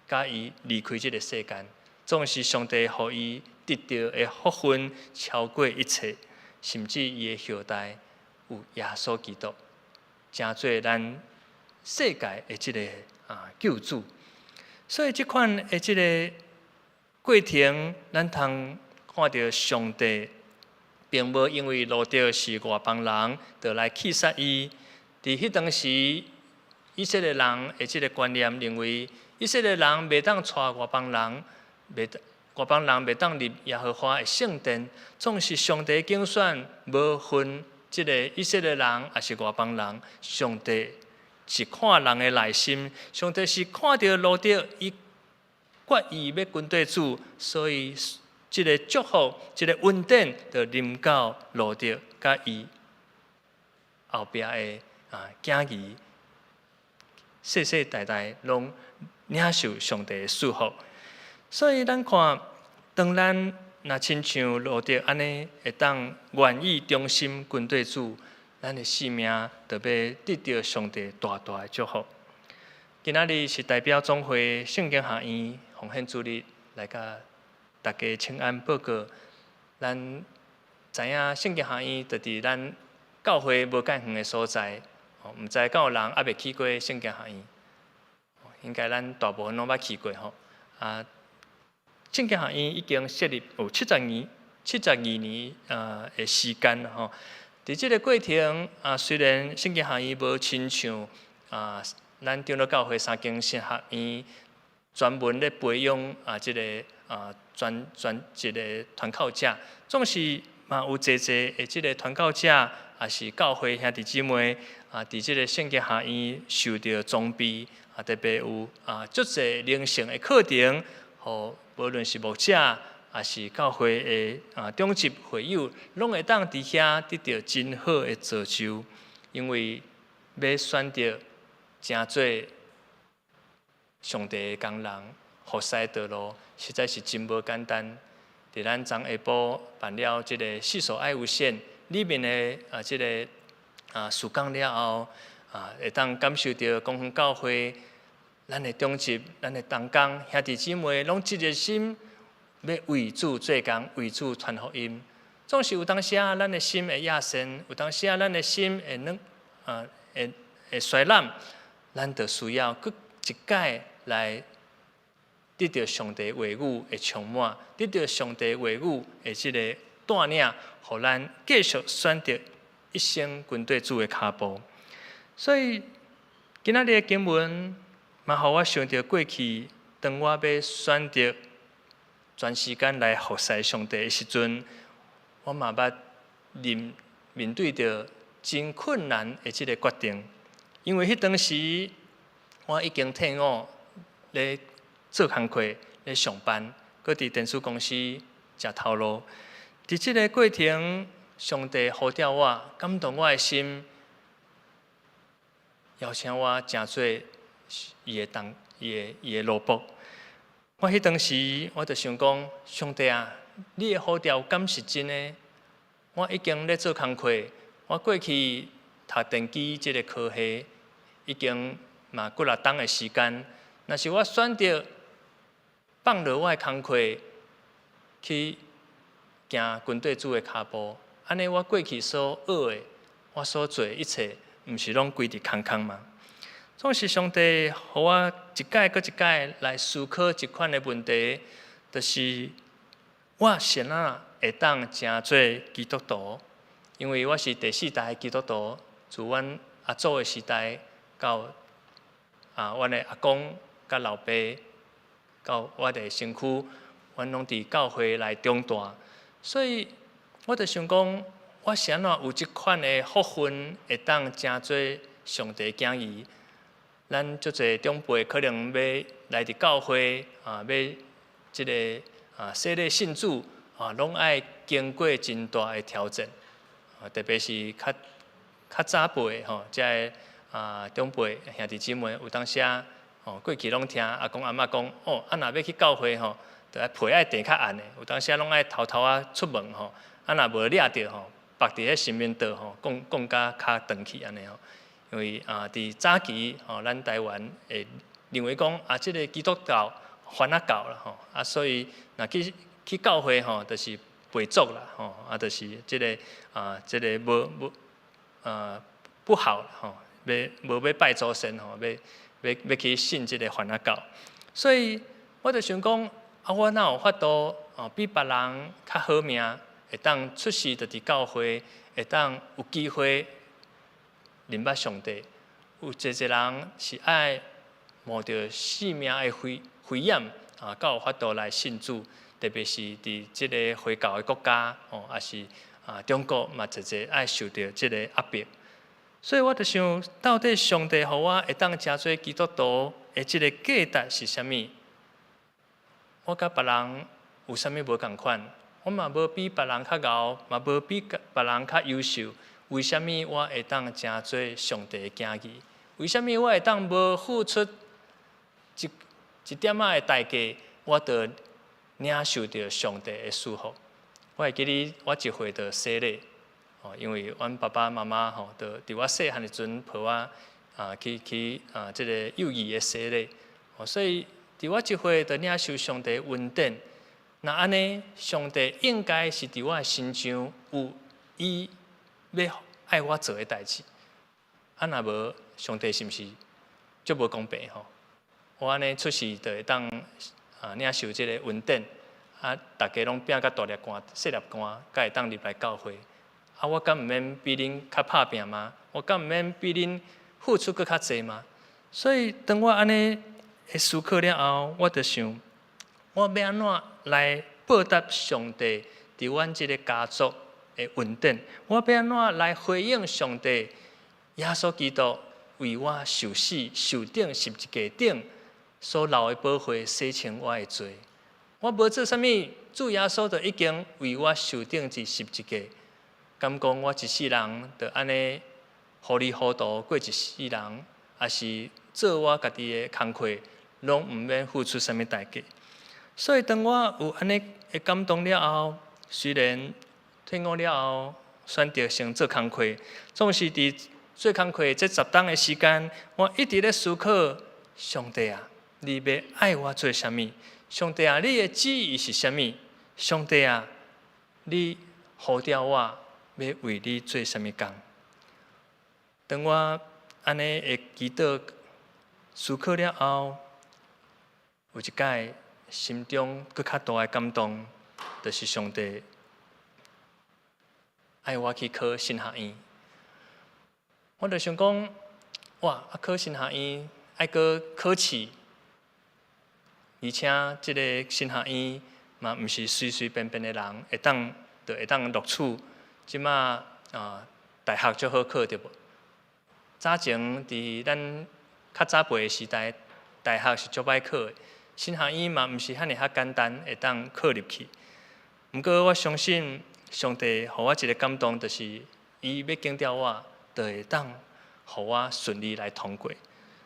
佮伊離開這个世間。總是上帝予伊得著的福分超過一切，甚至伊的後代有耶穌基督，成做咱世界的這个救主。所以這款的這个過程，咱通看著上帝並無因為路得是外邦人，就來棄殺伊。佇彼當時，以色列人的這个觀念認為，以色列人袂當娶外邦人，外邦人袂當入耶和華的聖殿。總是上帝揀選，無分這个以色列人抑是外邦人，上帝是看人的內心，上帝是看著路得伊決意欲跟綴主，所以這个祝福、這个恩典，就臨到路得佮伊後壁的囝兒，世世代代攏領受上帝的祝福。所以咱看，當咱若親像路得按呢，會當願意忠心跟綴主，咱的生命就欲得著上帝大大的祝福。今仔日是代表總會聖經學院奉獻主日來共大家請安報告。咱知影聖經學院就佇咱教會無介遠的所在，毋知敢有人猶未去過聖經學院？應該咱大部分攏捌去過吼。聖經學院已經設立有70年、72年的時間吼。佇這个過程啊，雖然聖經學院無親像咱長老教會三間神學院專門咧培養這个專專職的傳教者，總是嘛有濟濟的這个傳教者，抑是教會兄弟姊妹啊，佇這个聖經學院受著裝備啊，特別有足濟靈性的課程，予無論是牧者，抑是教會的長執會友，攏會當佇遐得著真好的造就，因為欲選擇成做上帝的工人，服侍道路，實在是真無簡單。佇咱昨下晡辦了這个四所愛無限裡面的這个事工了後，會當感受著光復教會，咱的長執、咱的同工兄弟姊妹，攏一個心，欲為主做工，為主傳福音。總是有當時仔，咱的心會野神；有當時仔，咱的心會軟，會衰懶。咱就需要閣一擺來得著上帝話語的充滿，得著上帝話語的這個帶領，予咱繼續選擇一生跟綴主的跤步。所以今仔日的經文嘛，予我想著過去，當我欲選擇全時間來服侍上帝的時陣，我嘛捌面對著真困難的這个決定，因為彼當時我已經退伍咧做工課咧上班，閣佇電子公司食頭路。佇這个過程，上帝呼召我，感動我的心，邀請我成做伊的同伊的伊的奴僕。我彼當時我就想講，上帝啊，你的呼召敢是真的？我已經咧做工課，我過去讀電機這个科系，已經嘛幾若冬的時間。若是我選擇放落我的工課，去行跟綴主的跤步，按呢我過去所學的，我所做的一切，毋是攏規佇空空嗎？總是上帝予我一擺閣一擺來思考這款的問題，就是我是按怎會當成做基督徒？因為我是第四代基督徒，自阮阿祖的時代到阮的阿公佮老爸，到我的身軀，阮攏佇教會來長大，所以我就想講，我是按怎有這款的福分，會當成做上帝囝兒？咱足濟長輩可能欲來佇教會啊，欲這个洗禮信主啊，攏愛經過真大的挑戰啊，特別是較較早輩吼，這个長輩兄弟姊妹有當時啊，吼過去攏聽阿公阿嬤講，哦，啊若欲去教會吼，著愛被愛墊較絚的，有當時啊攏愛偷偷仔出門吼，啊若無掠著吼，縛佇彼神明桌吼，講講甲較長去按呢吼。因為佇早期吼，咱台灣會認為講啊，這个基督教番仔教啦吼，啊所以若去去教會吼，就是袂俗啦吼，啊就是這个這个無無不好吼，欲無欲拜祖先吼，欲欲欲去信這个番仔教，所以我就想講，啊我哪有法度比別人較好命，會當出世就佇教會，會當有機會認捌上帝。有濟濟人是愛冒著性命的危危險啊，才有法度來信主。特別是佇這个回教的國家，吼，抑是中國嘛，濟濟愛受著這个壓迫。所以我就想，到底上帝予我會當成做基督徒的這个價值是啥物？我佮別人有啥物無仝款？我嘛無比別人較𠢕，嘛無比別人較優秀。為啥物我會當成做上帝的囝兒？為啥物我會當無付出一一點仔的代價，我就領受著上帝的祝福？我會記得我一歲就洗禮，哦，因為阮爸爸媽媽吼，就佇我細漢的時陣抱我去去這个幼兒的洗禮，哦，所以佇我一歲就領受上帝恩典。若按呢，上帝應該是佇我的身上有伊欲愛我做的代誌。啊，若無，上帝是毋是足無公平吼？我按呢出世就會當領受這个恩典，啊，逐家攏拼甲大粒汗、細粒汗，才會當入來教會。啊，我敢毋免比恁較拍拚嗎？我敢毋免比恁付出閣較濟嗎？所以當我按呢會思考了後，我就想，我欲按怎來報答上帝佇阮這个家族的恩典？我欲按怎來回應上帝？耶穌基督為我受死、受釘十字架頂所流的寶血，洗清我的罪。我無做啥物，主耶穌就已經為我受釘佇十字架。敢講我一世人就按呢糊裡糊塗過一世人，抑是做我家己的工課，攏毋免付出啥物代價。所以當我有按呢的感動了後，雖然退伍了後選擇先做工課，總是佇做工課這10冬的時間，我一直咧思考：上帝啊，你欲愛我做啥物？上帝啊，你的旨意是啥物？上帝啊，你呼召我欲為你做啥物工？當我按呢會祈禱思考了後，有一擺心中閣較大的感動，就是上帝愛我去考神學院。我就想講，哇！啊，考神學院愛閣考試，而且這个神學院嘛，毋是隨隨便便的人會當就會當錄取。這馬大學足好考對無？早前佇咱較早輩的時代，大學是足歹考的，神學院嘛毋是遐爾遐簡單會當考入去。毋過我相信上帝予我一个感動，就是伊欲揀召我，就會當予我順利來通過。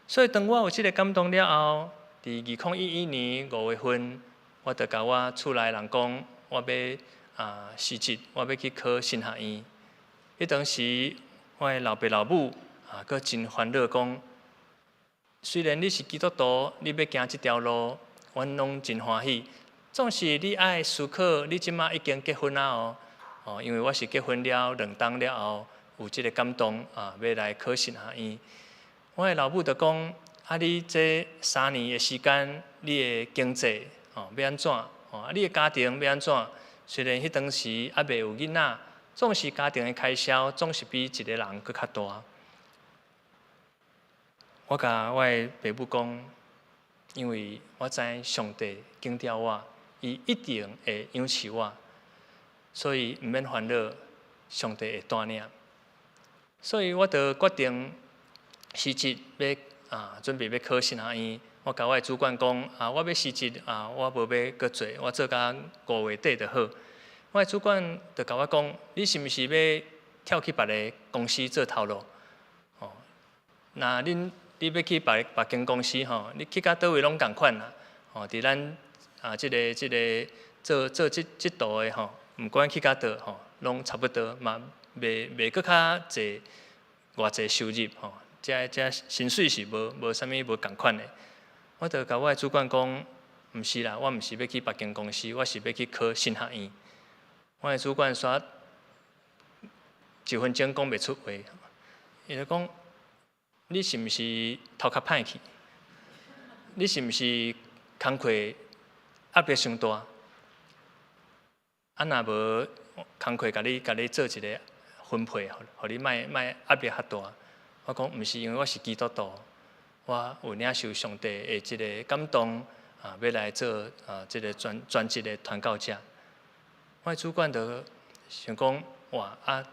所以當我有這个感動了後，佇2011年5月份，我就共我厝內人講，我欲辭職，我欲去考神學院。彼當時，我的老爸老母啊，閣真煩惱講，雖然你是基督徒，你欲行這條路，阮攏真歡喜。總是你愛思考，你這馬已經結婚啊哦，哦，因為我是結婚了2冬了後，有這个感動啊，欲來考神學院。我的老母就講，啊，你這3年的時間，你的經濟哦欲按怎？哦，啊，你的家庭欲按怎？雖然彼當時猶未有囡仔，總是家庭的開銷總是比一个人閣較大。我共我的爸母講，因為我知上帝揀召我，伊一定會養飼我，所以毋免煩惱，上帝會帶領。所以我就決定辭職，欲準備欲考神學院。我共我的主管講，啊，我欲辭職啊，我無欲閣做，我做到5月底就好。我的主管就共我講，你是毋是欲跳去別个公司做頭路？哦，若恁你欲去別別間公司吼，你去到佗位攏仝款啦。吼，佇咱這个做做這這道的吼，毋管去到佗吼，攏差不多嘛，袂袂閣較濟偌濟收入吼。這這薪水是無無啥物無仝款的。我就共我的主管講，毋是啦，我毋是欲去別間公司，我是欲去考神學院。我的主管煞一分鐘講袂出話，伊就講，你是毋是頭殼歹去？你是毋是工課壓力傷大？啊，若無工課共你共你做一个分配，予你莫莫壓力較大。我講毋是，因為我是基督徒，我有領受上帝的這个感動啊，欲來做這个專專職的傳教者。我的主管就想講，哇啊，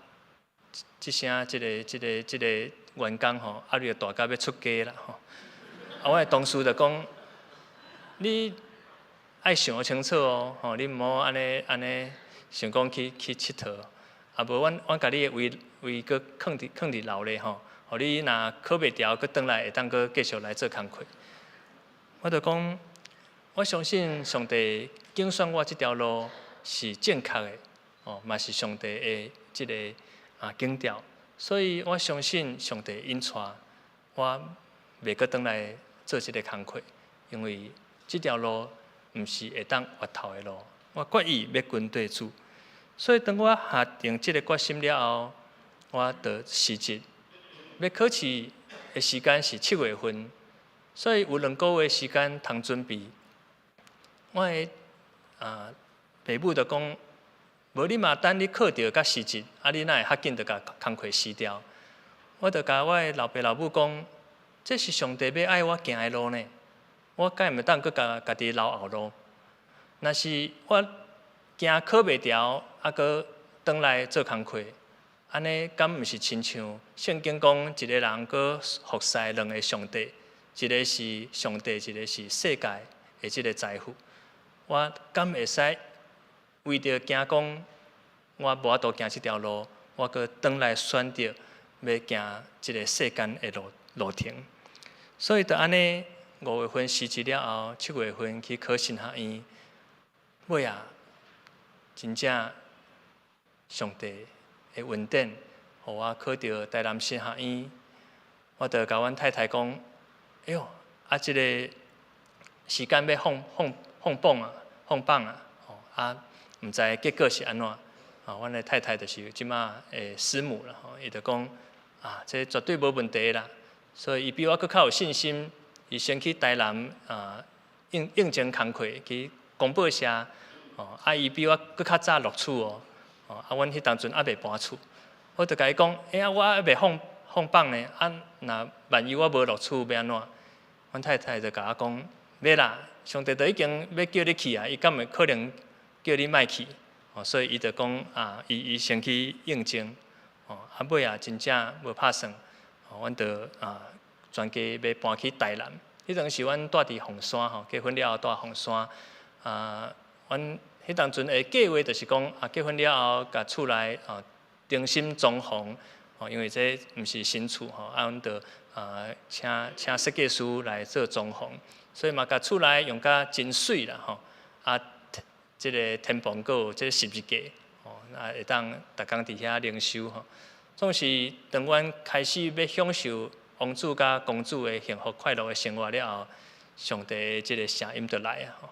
這聲這个這个這个員工吼，壓力大甲欲出家啦吼。啊，我的同事就講，你愛想清楚哦，吼，你毋好按呢按呢想講去去𨑨迌，啊無阮阮共你的位位閣囥佇囥佇樓咧吼，予你若考袂牢，閣轉來會當閣繼續來做工課。我就講，我相信上帝揀選我這條路是正確的，哦，嘛是上帝的這个揀召，所以我相信上帝引帶我袂閣轉來做這个工課，因為這條路毋是會當越頭的路，我決意欲跟綴主。所以當我下定這个決心了後，我就辭職。欲考試的時間是7月份，所以有2個月時間通準備。我的爸母就講，無你嘛等你考著才辭職，啊你哪會較緊就共工課辭掉？我就共我的老爸老母講，這是上帝欲愛我行的路呢，我敢會當閣共家己留後路？若是我驚考袂牢，啊閣轉來做工課，按呢敢毋是親像聖經講，一个人閣服侍兩个上帝，一个是上帝，一个是世界的這个財富。我敢會使為著驚講，我無法度行這條路，我閣轉來選擇欲行這个世間的路路程。所以就按呢，5月份辭職了後，7月份去考神學院，尾仔，真正上帝的恩典，予我考著台南神學院。我就共阮太太講：哎喲，啊，這个時間欲放放放榜啊，放榜啊，吼啊，毋知結果是按怎？啊，阮的太太就是這馬的師母啦，吼，伊就講：啊，這絕對無問題啦。所以伊比我閣較有信心，伊先去台南應應徵工課去公報社，哦，啊，伊比我閣較早錄取哦，哦，啊，阮彼當陣猶未搬厝，我就共伊講：欸啊，我猶未放放榜呢，啊，若萬一我無錄取欲按怎？阮太太就共我講：袂啦，上帝都已經欲叫你去啊，伊敢會可能叫你莫去？哦，所以伊就講啊，伊伊先去應徵，哦，啊尾仔真正無拍算，哦，阮就全家欲搬去台南。彼陣時阮蹛佇鳳山吼，結婚了後蹛鳳山，啊，阮彼當陣的計劃就是講啊，結婚了後，共厝內啊重新裝潢，吼，因為這毋是新厝吼，啊，阮就啊請請設計師來做裝潢，所以嘛，共厝內用甲真媠啦吼，啊，這个天棚閣有這个十字架，吼，啊會當逐工佇遐靈修吼。總是當阮開始欲享受王子佮公主的幸福快樂的生活了後，上帝的這个聲音就來啊吼。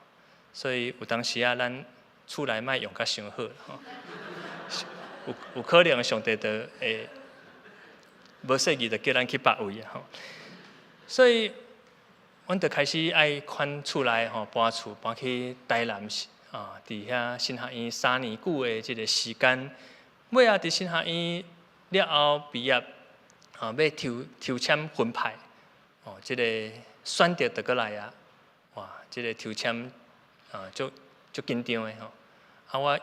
所以有當時啊，咱厝內莫用甲傷好吼，有有可能上帝就會無細意就叫咱去別位啊吼。所以，阮就開始愛款厝內吼，搬厝搬去台南啊，佇遐神學院3年久的這个時間，尾仔佇神學院了後畢業，啊，欲抽抽籤分派，哦，這个選擇就閣來啊，哇，這个抽籤啊，足足緊張的吼，啊，我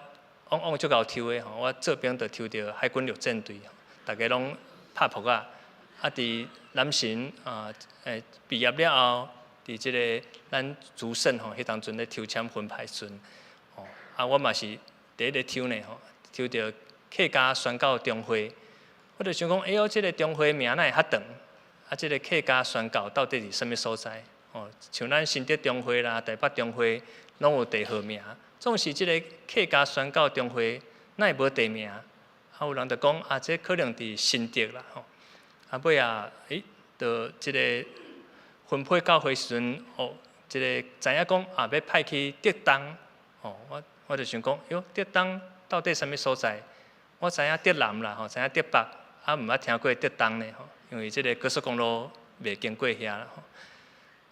往往足𠢕抽的吼，我做兵就抽著海軍陸戰隊，逐家攏拍撲仔，啊，佇南神啊，畢業了後，佇這个咱竹盛吼，彼當陣咧抽籤分派時陣，吼，啊，我嘛是第一个抽呢吼，抽著客家宣教中會，我就想講，哎喲，這个中會名哪會遐長？啊，這个客家宣教到底佇啥物所在？吼，像咱新竹中會啦、台北中會，攏有地號名，總是這个客家宣教中會，哪會無地名？啊，有人就講啊，這可能佇新竹啦吼。啊，尾仔，欸，就這个分配教會時陣，哦，這个知影講啊，欲派去竹東，吼，我我就想講，喲，竹東到底啥物所在？我知影竹南啦，吼，知影竹北，啊，毋捌聽過竹東呢，吼，因為這个高速公路袂經過遐啦，吼。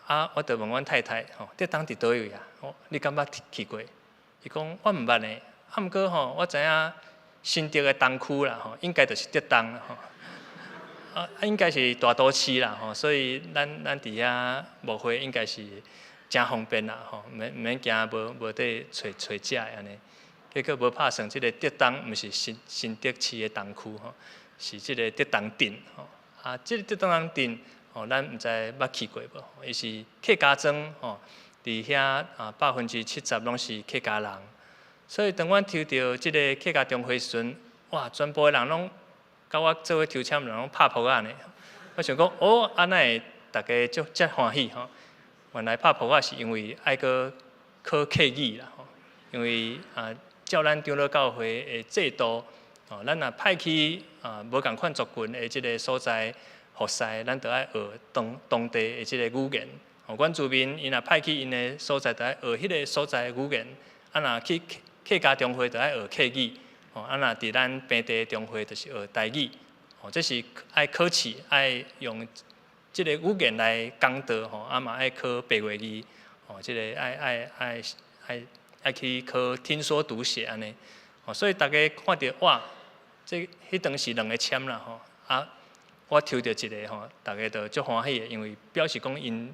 啊，我就問阮太太，吼，竹東佇佗位啊？哦，你敢捌去過？伊講我毋捌呢，啊，毋過吼，我知影新竹的東區啦，吼，應該就是竹東啦，吼。啊，應該是大都市啦，吼，所以咱咱佇遐牧會應該是誠方便啦，吼，毋免毋免驚無無地揣揣食的按呢。結果無拍算，這个竹東毋是新新竹市的東區吼，是這个竹東鎮吼。啊，這个竹東鎮吼，咱毋知捌去過無？伊是客家莊吼，佇遐啊70%攏是客家人，所以當阮抽著這个客家中會時陣，哇，全部的人攏佮我做伙抽籤人攏拍噗仔呢。我想講，哦，啊哪會逐家足遮歡喜吼？原來拍噗仔是因為愛閣考客語啦吼，因為啊，照咱長老教會的制度，哦，咱若派去啊無仝款族群的這个所在服侍，咱著愛學當當地的這个語言。哦，原住民𪜶若派去𪜶的所在，著愛學彼个所在的語言。啊，若去客家中會，著愛學客語。哦，啊，若佇咱平地中會，就是學台語。哦，這是愛考試，愛用這个語言來講道吼，啊嘛愛考白話字。哦，這个愛愛愛愛愛去考聽說讀寫按呢。哦，所以逐家看著哇，這彼當時兩个籤啦吼，啊，我抽著一个吼，逐家就足歡喜的，因為表示講𪜶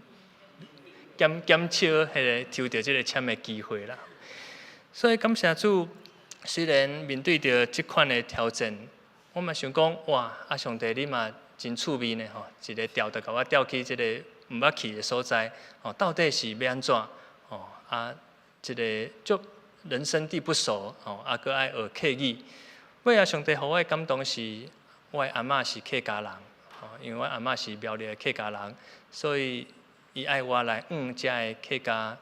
減減少彼个抽著這个籤的機會啦。所以感謝主，雖然面對著這款的挑戰，我嘛想講，哇，啊上帝你嘛真趣味呢吼，一个調就共我調去這个毋捌去的所在，吼，到底是欲按怎？吼，啊，這个足人生地不熟，吼，啊，閣愛學客語。尾仔上帝予我的感動是，我的阿嬤是客家人，吼，因為我阿嬤是苗栗的客家人，所以伊愛我來向遮的客家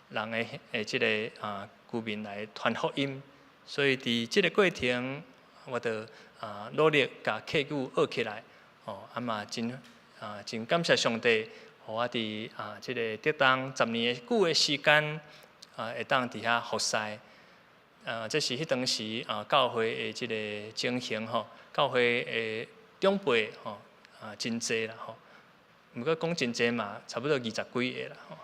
人的的這个啊居民來傳福音，所以佇這个過程，我就啊努力共客語學起來，吼，啊嘛真啊真感謝上帝，予我佇啊這个竹東10年的久的時間，啊會當佇遐服侍。啊，這是彼當時啊教會的這个情形吼，教會的長輩吼啊真濟啦吼，毋過講真濟嘛，差不多二十幾个啦吼。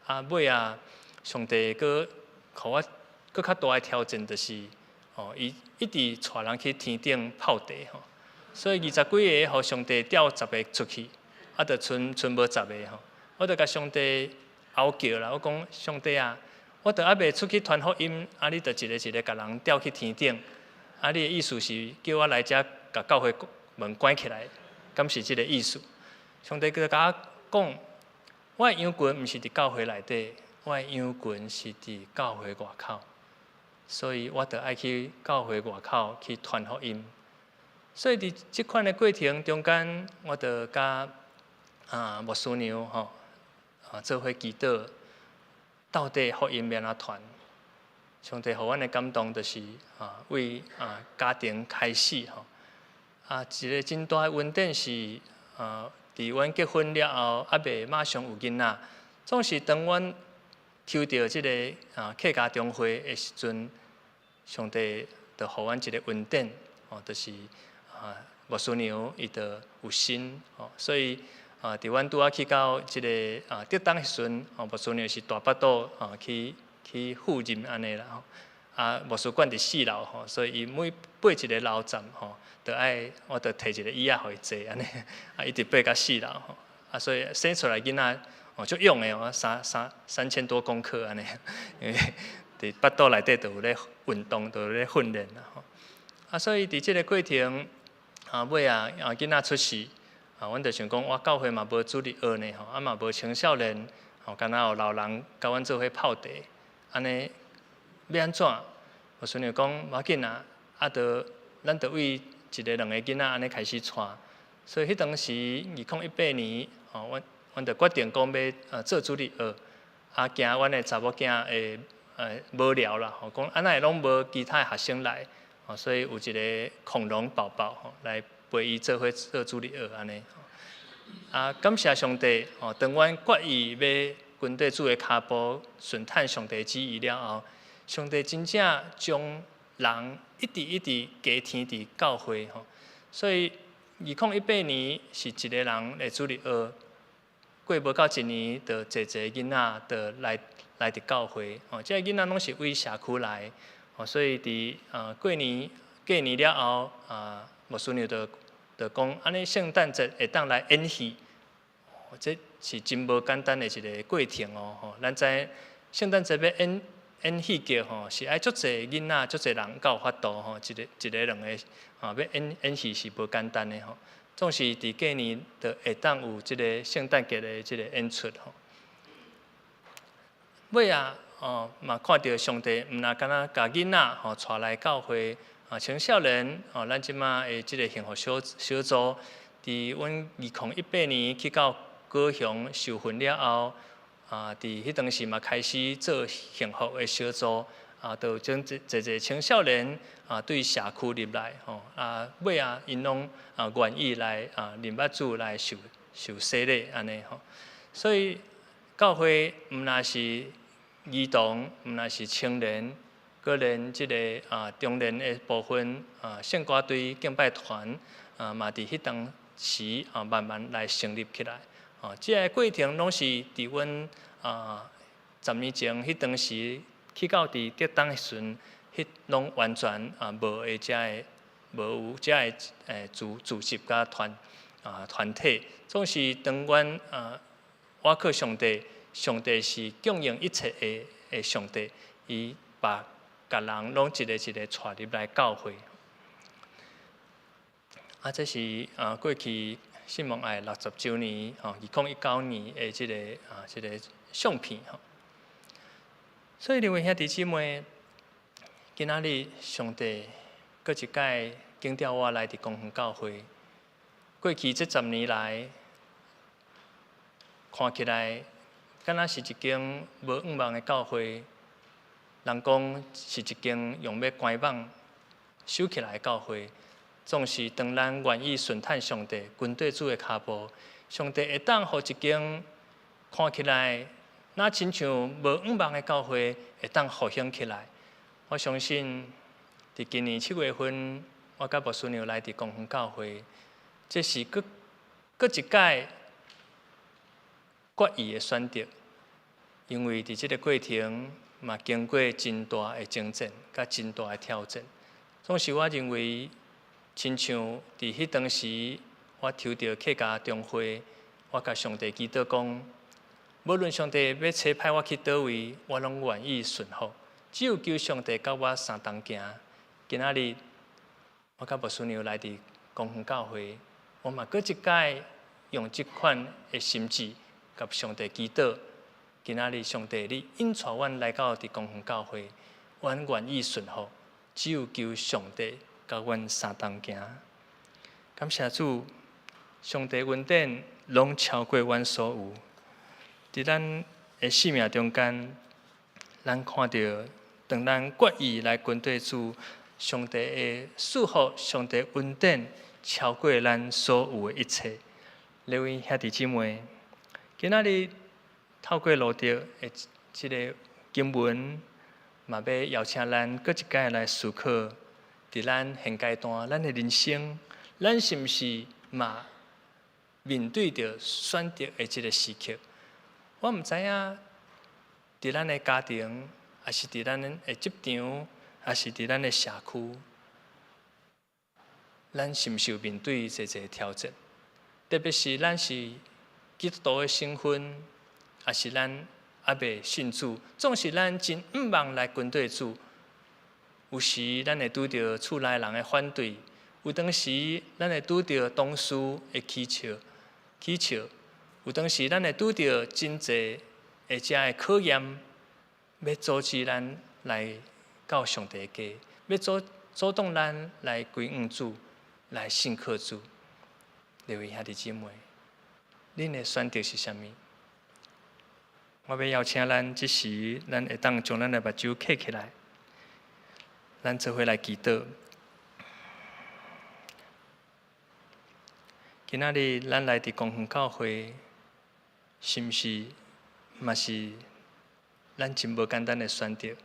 啊，尾仔上帝閣予我閣較大的挑戰，就是吼，伊一直帶人去天頂泡茶吼，所以二十幾个予上帝調十个出去，啊，就賰賰無十个吼。我就共上帝哀叫啦，我講上帝啊，我都猶未出去傳福音，啊，你就一个一个共人調去天頂，啊，你的意思是叫我來遮共教會門關起來，敢是這个意思？上帝閣共我講，我的羊群毋是佇教會內底，我的羊群是佇教會外口。所以我著愛去教會外口去傳福音。所以佇這款的過程中間，我著佮牧師娘吼做伙祈禱，到底福音欲按怎傳？上帝予阮的感動就是為家庭開始吼。一个真大的恩典是佇阮結婚了後，猶未馬上有囡仔，總是當阮抽著這个客家中會的時陣，上帝就予阮一个恩典，吼，就是牧師娘伊就有身，吼，所以佇阮拄仔去到這个竹東時陣，吼，牧師娘是大腹肚去赴任按呢啦吼。牧師館佇四樓吼，所以伊每爬一个樓層吼，就愛我就提一个椅仔予伊坐按呢，一直爬到四樓吼。所以生出來囡仔哦，足勇的哦，3000多公克按呢，因為佇腹肚內底就有咧運動，就有咧訓練啦吼。所以佇這个過程，尾仔囡仔出世，阮就想講，哇，教會嘛無主日學呢吼，嘛無青少年，吼，敢若有老人佮阮做伙泡茶，按呢欲按怎？牧師娘講無要緊啊，就咱就為一个兩个囡仔按呢開始帶。所以彼當時2018年，吼，阮就決定講欲做主日學，驚阮的查某囝會無聊啦，吼，講啊哪會攏無其他的學生來，吼，所以有一个恐龍寶寶吼來陪伊做伙做主日學按呢。感謝上帝，吼，當阮決意欲跟綴主的跤步，順趁上帝旨意了後，上帝真正將人一直一直加添佇教會吼，所以2018年是一个人的主日學，過無夠一年，就濟濟囡仔就來佇教會，吼，這个囡仔攏是為社區來，吼，所以佇過年了後，牧師娘就講，按呢聖誕節會當來演戲，這是真無簡單的一个過程哦，吼，咱知聖誕節欲演戲劇吼，是愛足濟囡仔、足濟人才有法度吼，一个一个兩个吼，欲演演戲是無簡單的吼。總是佇過年就會當有這个聖誕節的這个演出吼。尾仔哦，嘛看著上帝毋若干焦共囡仔吼帶來教會啊，青少年哦，咱這馬的這个幸福小小組，佇阮2018年去到高雄受訓了後，佇彼當時嘛開始做幸福的小組，就將濟濟青少年對社區入來吼，尾仔𪜶攏願意來認捌主來受洗禮按呢吼，所以教會毋若是兒童，毋若是青年，閣連這个中年的部分聖歌隊敬拜團嘛佇彼當時慢慢來成立起來。哦，這个過程攏是佇阮10年前彼當時去到佇竹東的時陣，彼攏完全無的遮个無有遮个組織佮團體，總是當阮倚靠上帝，上帝是供應一切的上帝，伊把共人攏一个一个帶入來教會。這是過去信望愛60週年吼，2019年的這个相片吼。所以，兩位兄弟姊妹，今仔日上帝閣一擺揀召我來佇光遠教會。過去這10年來，看起來敢若是一間無向望的教會，人講是一間用欲關網收起來的教會。總是當咱願意順趁上帝，跟綴主的跤步，上帝會當予一間看起來若親像無向望的教會，會當復興起來。我相信，佇今年7月份，我佮牧師娘來佇光遠教會，這是閣閣一擺決意的選擇，因為佇這个過程嘛經過真大的征戰，佮真大的挑戰。總是我認為，親像佇彼當時，我抽著客家中會，我共上帝祈禱講，無論上帝欲差派我去佗位，我攏願意順服。只有求上帝佮我相同行。今仔日，我佮牧師娘來佇光遠教會，我嘛閣一擺用這款的心志，共上帝祈禱。今仔日上帝，你引帶阮來到佇光遠教會，阮願意順服，只有求上帝佮阮相同行。感謝主，上帝恩典攏超過阮所有。佇咱的生命中間，咱看著，當咱決意來跟綴主，上帝的賜福、上帝恩典超過咱所有的一切。各位兄弟姊妹，今仔日透過路得的這个經文，嘛欲邀請咱閣一擺來思考，佇咱現階段，咱的人生，咱是毋是嘛面對著選擇的這个時刻？我毋知影，佇咱的家庭，抑是佇咱的職場，抑是佇咱的社區，咱是毋是有面對濟濟挑戰？特別是咱是基督徒的身份，抑是咱猶未信主，總是咱真向望來跟綴主。有時咱會拄著厝內人的反對，有當時咱會拄著同事的取笑，取笑。有當時咱會拄著真濟的遮的考驗，欲阻止咱來到上帝家，欲阻擋咱來歸向主，來信靠主。各位兄弟姊妹，恁的選擇是啥物？我欲邀請咱這時，咱會當將咱的目睭瞌起來，咱做伙來祈禱。今仔日咱來佇公園教會，是毋是嘛是咱真無簡單的選擇？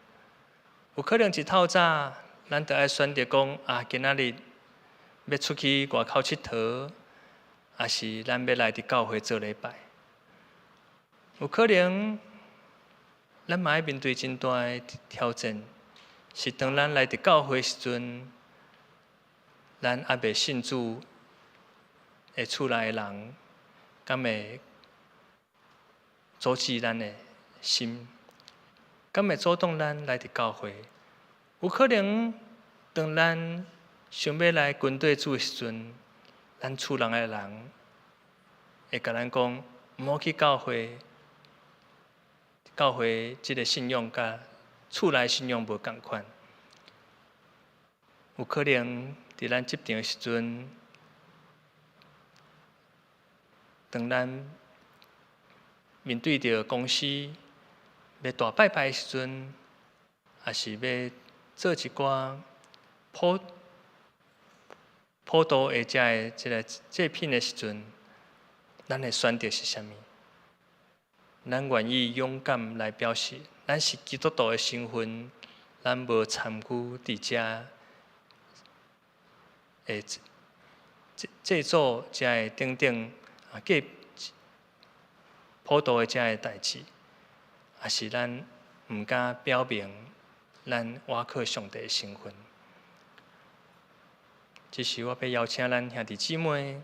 有可能一透早，咱就愛選擇講啊，今仔日欲出去外口𨑨迌，抑是咱欲來佇教會做禮拜？有可能咱嘛愛面對真大的挑戰，是當咱來佇教會時陣，咱猶未信主的厝內的人，敢會阻止咱的心？敢會阻擋咱來佇教會？有可能當咱想欲來跟綴主的時陣，咱厝內的人會共咱講，毋好去教會，教會這个信仰佮厝內信仰無仝款。有可能佇咱職場的時陣，當咱面對著公司欲大拜拜的時陣，抑是欲做一寡普渡的遮的這个祭品的時陣，咱的選擇是啥物？咱願意勇敢來表示，咱是基督徒的身份，咱無參與佇遮的祭祖遮的等等啊，過普渡的遮的代誌，抑是咱毋敢表明咱倚靠上帝的身份。這時我欲邀請咱兄弟姊妹，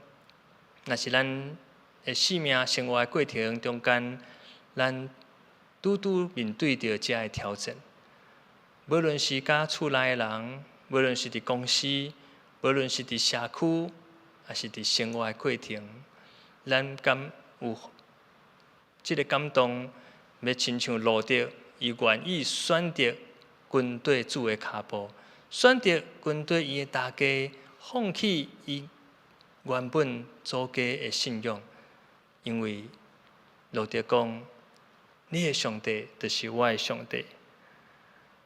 若是咱的生命生活的過程中間，咱拄拄面對著遮的挑戰，無論是佮厝內的人，無論是佇公司，無論是佇社區，抑是佇生活的過程，咱敢有這个感動，欲親像路得，伊願意選擇跟綴主的跤步，選擇跟綴伊的大家，放棄伊原本祖家的信仰，因為路得講：你的上帝就是我的上帝，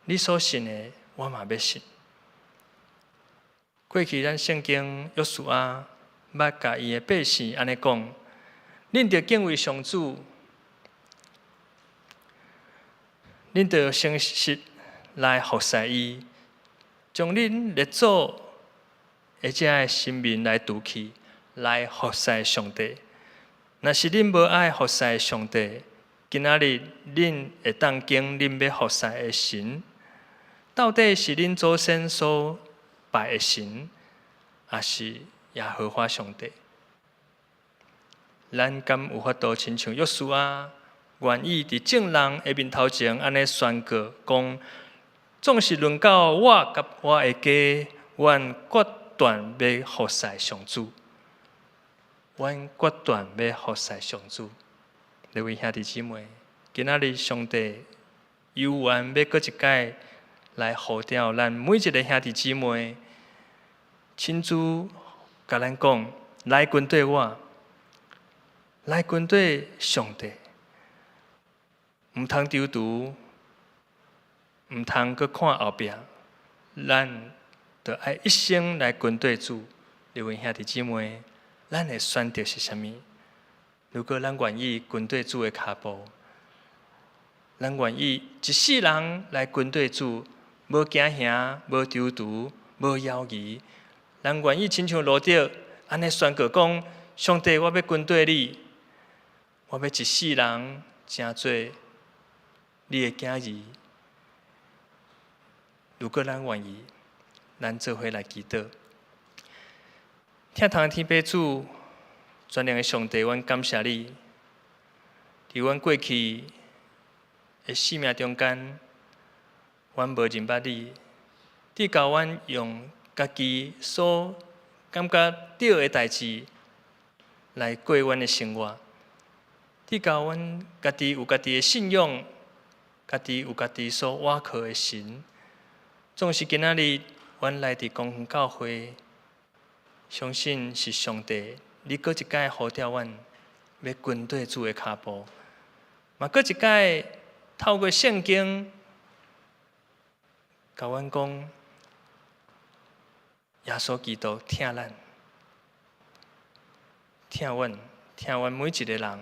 你所信的，我嘛欲信。過去咱聖經約書亞捌共伊的百姓按呢講：恁著敬畏上主，恁著誠實來服侍伊，將恁列祖的遮的神明來除去，來服侍上帝。若是恁無愛服侍上帝，今仔日恁會當揀恁欲服侍的神，到底是恁祖先所拜的神，抑是耶和華上帝？咱敢有法度親像約書亞，願意佇眾人的面頭前按呢宣告講：總是輪到我佮我的家，阮決斷欲服侍上主。阮決斷欲服侍上主。各位兄弟姊妹，今仔日上帝猶原欲閣一擺來呼召咱每一个兄弟姊妹，親自共咱講，來跟綴我，來跟綴上帝，毋通躊躇，毋通閣看後壁，咱著愛一生來跟綴主。各位兄弟姊妹，咱的選擇是啥物？如果咱願意跟綴主的跤步，咱願意一世人來跟綴主，無驚嚇，無躊躇，無猶豫，咱願意親像路得按呢宣告講：上帝，我欲跟綴你，我欲一世人成做你的囝兒。如果咱願意，咱做伙來祈禱。疼痛的天父主，全能的上帝，阮感謝你，佇阮過去的生命中間，阮無認捌你，直到阮用家己所感覺對的代誌來過阮的生活，直到阮家己有家己的信仰，家己有家己所倚靠的神。縱使今仔日，阮來佇公園教會，相信是上帝，你閣一擺呼召阮，欲跟綴主的跤步，嘛閣一擺透過聖經，共阮講，耶穌基督疼咱，疼阮，疼阮每一个人，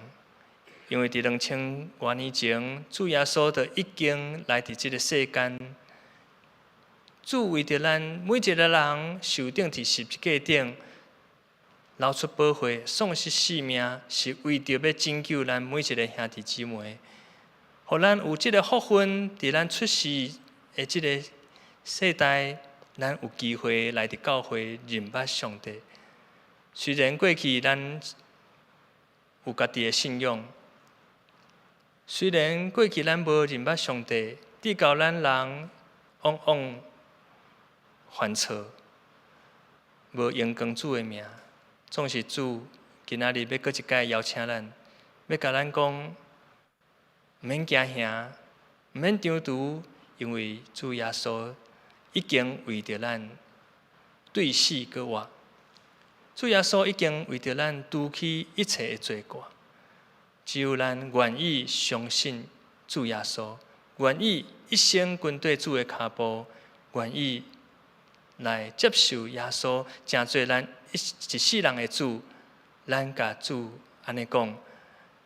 因為佇2000外年前，主耶穌就已經來佇這个世間。主為著咱每一个人受釘佇十字架頂，流出寶血，喪失性命，是為著欲拯救咱每一个兄弟姊妹，予咱有這个福分，佇咱出世的這个世代，咱有機會來佇教會認捌上帝。雖然過去咱有家己的信仰，雖然過去咱無認捌上帝，直到咱人往往犯錯，無榮光主的名，總是主今仔日欲閣一擺邀請咱，欲共咱講，毋免驚嚇，毋免躊躇，因為主耶穌已經為著咱對死閣活。主耶穌已經為著咱除去一切的罪過，只有咱願意相信主耶穌，願意一生跟綴主的跤步，願意來接受耶穌，成做咱一一世人的主。咱共主按呢講：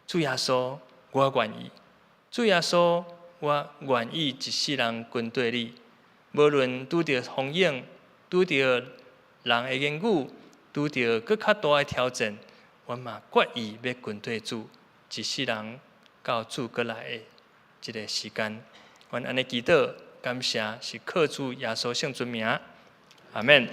主耶穌，我願意。主耶穌，我願意一世人跟綴你。無論拄著風湧，拄著人的言語，拄著閣較大的挑戰，阮嘛決意欲跟綴主，一世人到主閣來的這个時間。阮按呢祈禱，感謝是靠主耶穌聖尊名。阿們。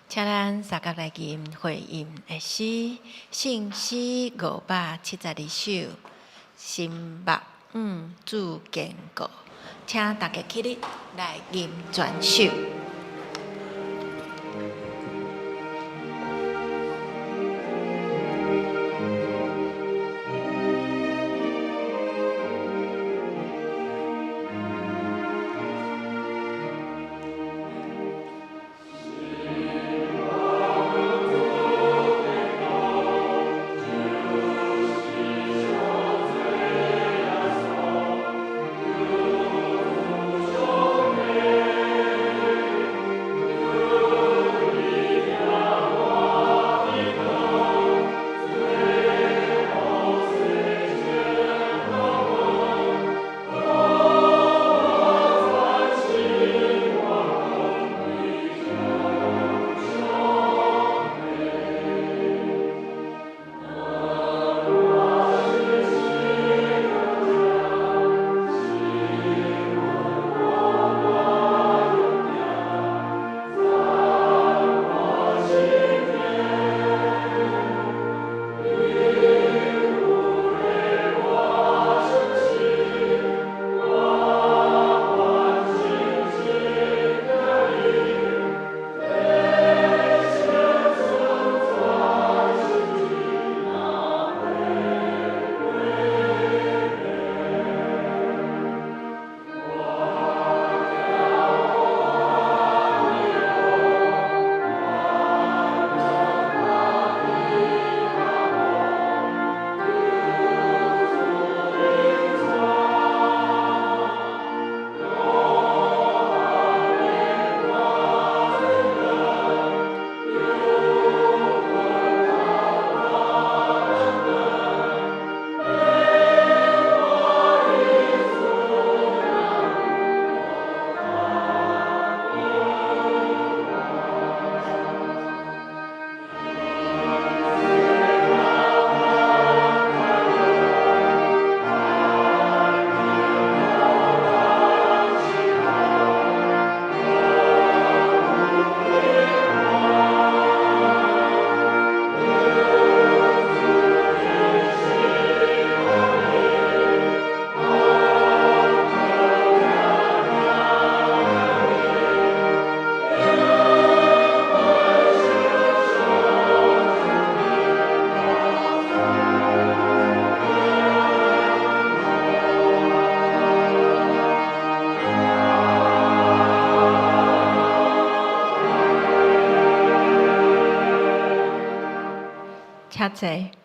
請咱三角來吟回應的詩，聖詩572首，心目向主堅固，請大家起立來吟全首。請坐。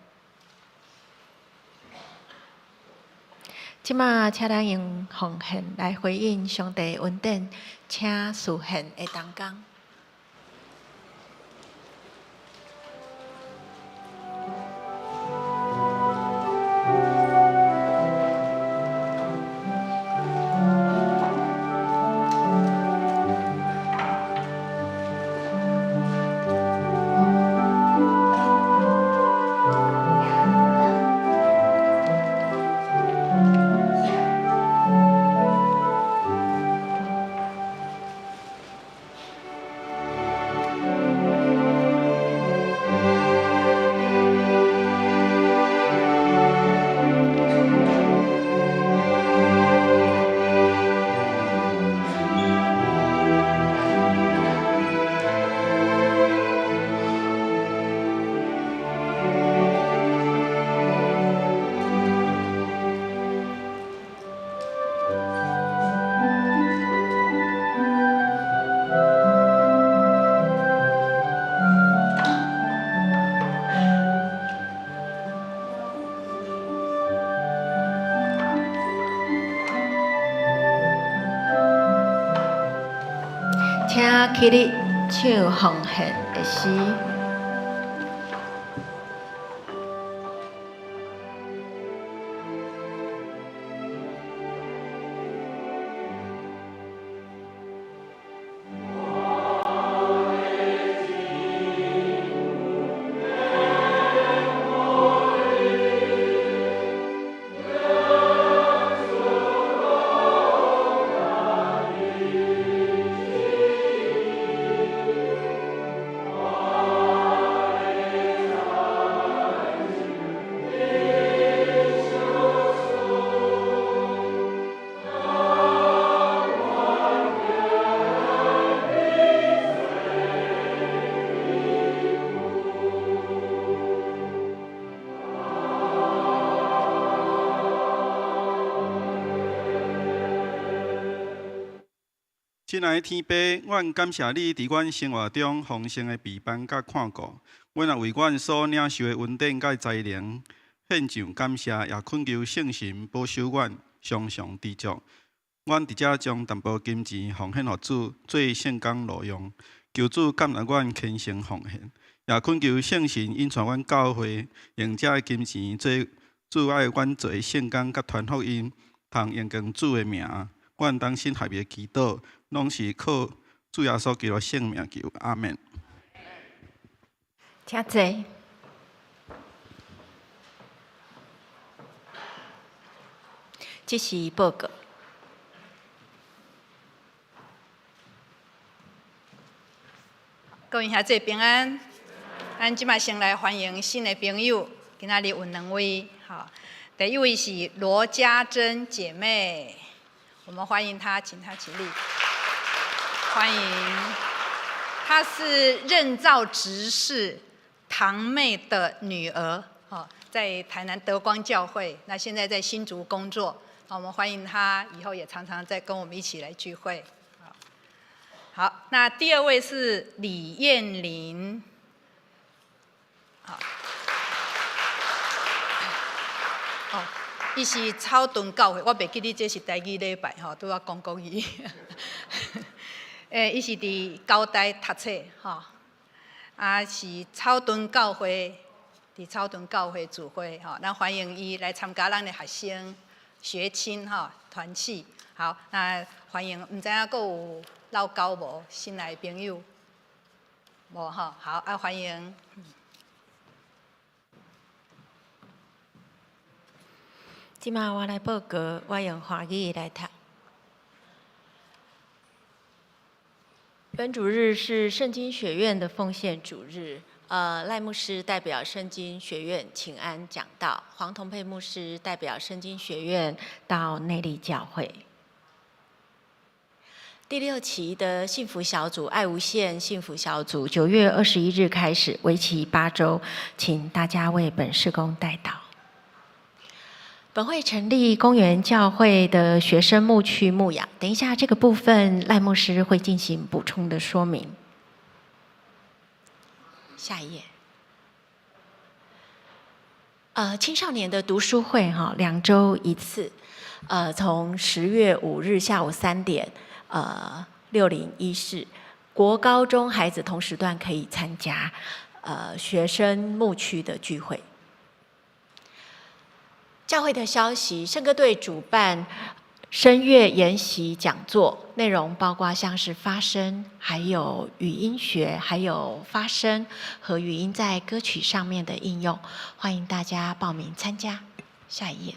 這馬請咱用奉獻來回應上帝恩典，請示獻的同工。請起立唱奉獻的詩。親愛的天父，阮感謝你佇阮生活中豐盛的陪伴佮看顧。阮也為阮所領受的恩典佮才能獻上感謝，也懇求聖神保守阮，常常知足。阮佇遮將淡薄金錢奉獻予主，做聖工路用。求主感恩阮虔誠奉獻，也懇求聖神引帶阮教會用這金錢做主愛阮做的聖工佮傳福音，通榮光主的名。阮同心合意的祈禱，攏是靠主耶穌基督聖名求，阿們。請坐。這是報告。各位兄弟平安，咱這擺先來歡迎新的朋友，今仔日有兩位，吼，第一位是羅家珍姐妹，我們歡迎她，請她起立。歡迎，她是任造執事堂妹的女兒，在台南德光教會，那現在在新竹工作。我們歡迎她，以後也常常在跟我們一起來聚會。好，那第二位是李艷玲。好，哦，伊是草屯教會，我袂記得這是台語禮拜吼，拄仔講國語。伊是佇交大讀冊吼，啊是草屯教會，佇草屯教會聚會吼，咱歡迎伊來參加咱的學生學青吼團契。好，那歡迎，毋知影閣有落交無新來的朋友？無吼，好啊，歡迎。這馬我來報告，我用華語來讀。本主日是聖經學院的奉獻主日，賴牧師代表聖經學院請安講道，黃同佩牧師代表聖經學院到內壢教會。第六期的幸福小組愛無限幸福小組，9月21日開始，為期8週，請大家為本事工代禱。本會成立公園教會的學生牧區牧養，等一下這個部分賴牧師會進行補充的說明。下一頁。青少年的讀書會哈，2周一次，從10月5日下午3點，601室，國高中孩子同時段可以參加，學生牧區的聚會。教會的消息，聖歌隊主辦聲樂研習講座，內容包括像是發聲，還有語音學，還有發聲和語音在歌曲上面的應用，歡迎大家報名參加。下一頁，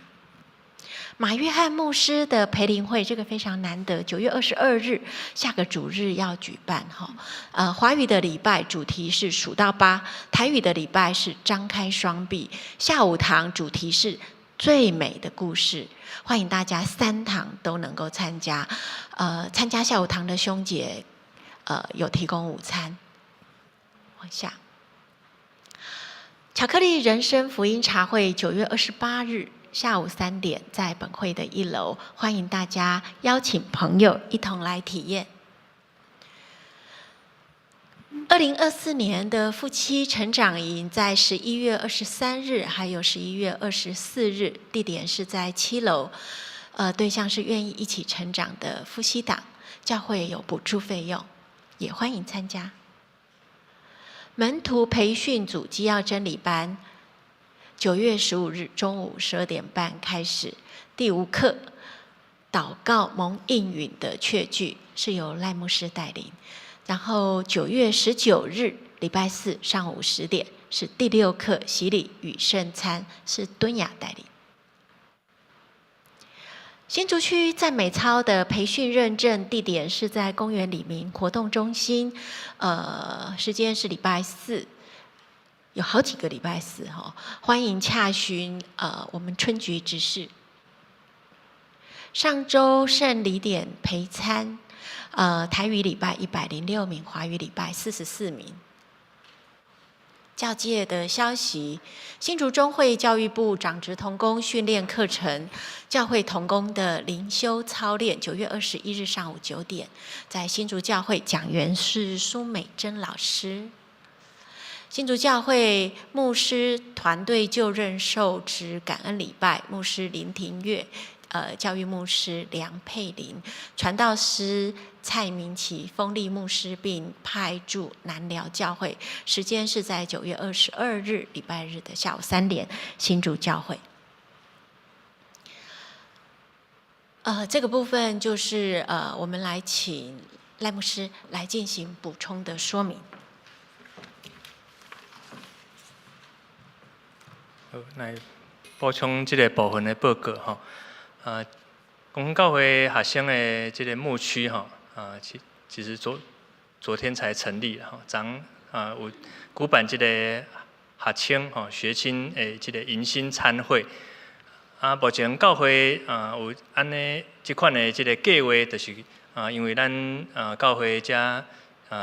馬約翰牧師的培靈會，這個非常難得，9月22日，下個主日要舉辦哈。華語的禮拜主題是數到八，台語的禮拜是張開雙臂，下午堂主題是最美的故事，歡迎大家三堂都能夠參加。參加下午堂的兄姐，有提供午餐。往下，巧克力人生福音茶會，9月28日下午3點，在本會的一樓，歡迎大家邀請朋友一同來體驗。2024年的夫妻成長營在11月23日，還有11月24日，地點是在7樓。對象是願意一起成長的夫妻檔，教會有補助費用，也歡迎參加。門徒培訓組基要真理班，9月15日中午12點半開始，第五課禱告蒙應允的確據是由賴牧師帶領。然後9月19日禮拜四上午10點是第六課洗禮與聖餐，是敦雅帶領。新竹區讚美操的培訓認證地點是在公園里民活動中心，時間是禮拜四，有好幾個禮拜四哈，歡迎洽詢我們春菊執事。上週聖禮典陪餐。台語禮拜106名，華語禮拜44名。教界的消息：新竹中會教育部長職同工訓練課程，教會同工的靈修操練，9月21日上午9點，在新竹教會，講員是蘇美珍老師。新竹教會牧師團隊就任受職感恩禮拜，牧師林廷月。教育牧師梁佩玲，傳道師蔡明啟、豐利牧師，並派駐南寮教會，時間是在9月22日禮拜日的下午3點，新竹教會。這個部分就是我們來請賴牧師來進行補充的說明。好，來補充這個部分的報告吼。公教會學生的這個牧區吼，其實昨天才成立吼，昨有舉辦這個學青吼學青的這個迎新餐會。目前教會有按呢這款的這個計劃，就是因為咱教會遮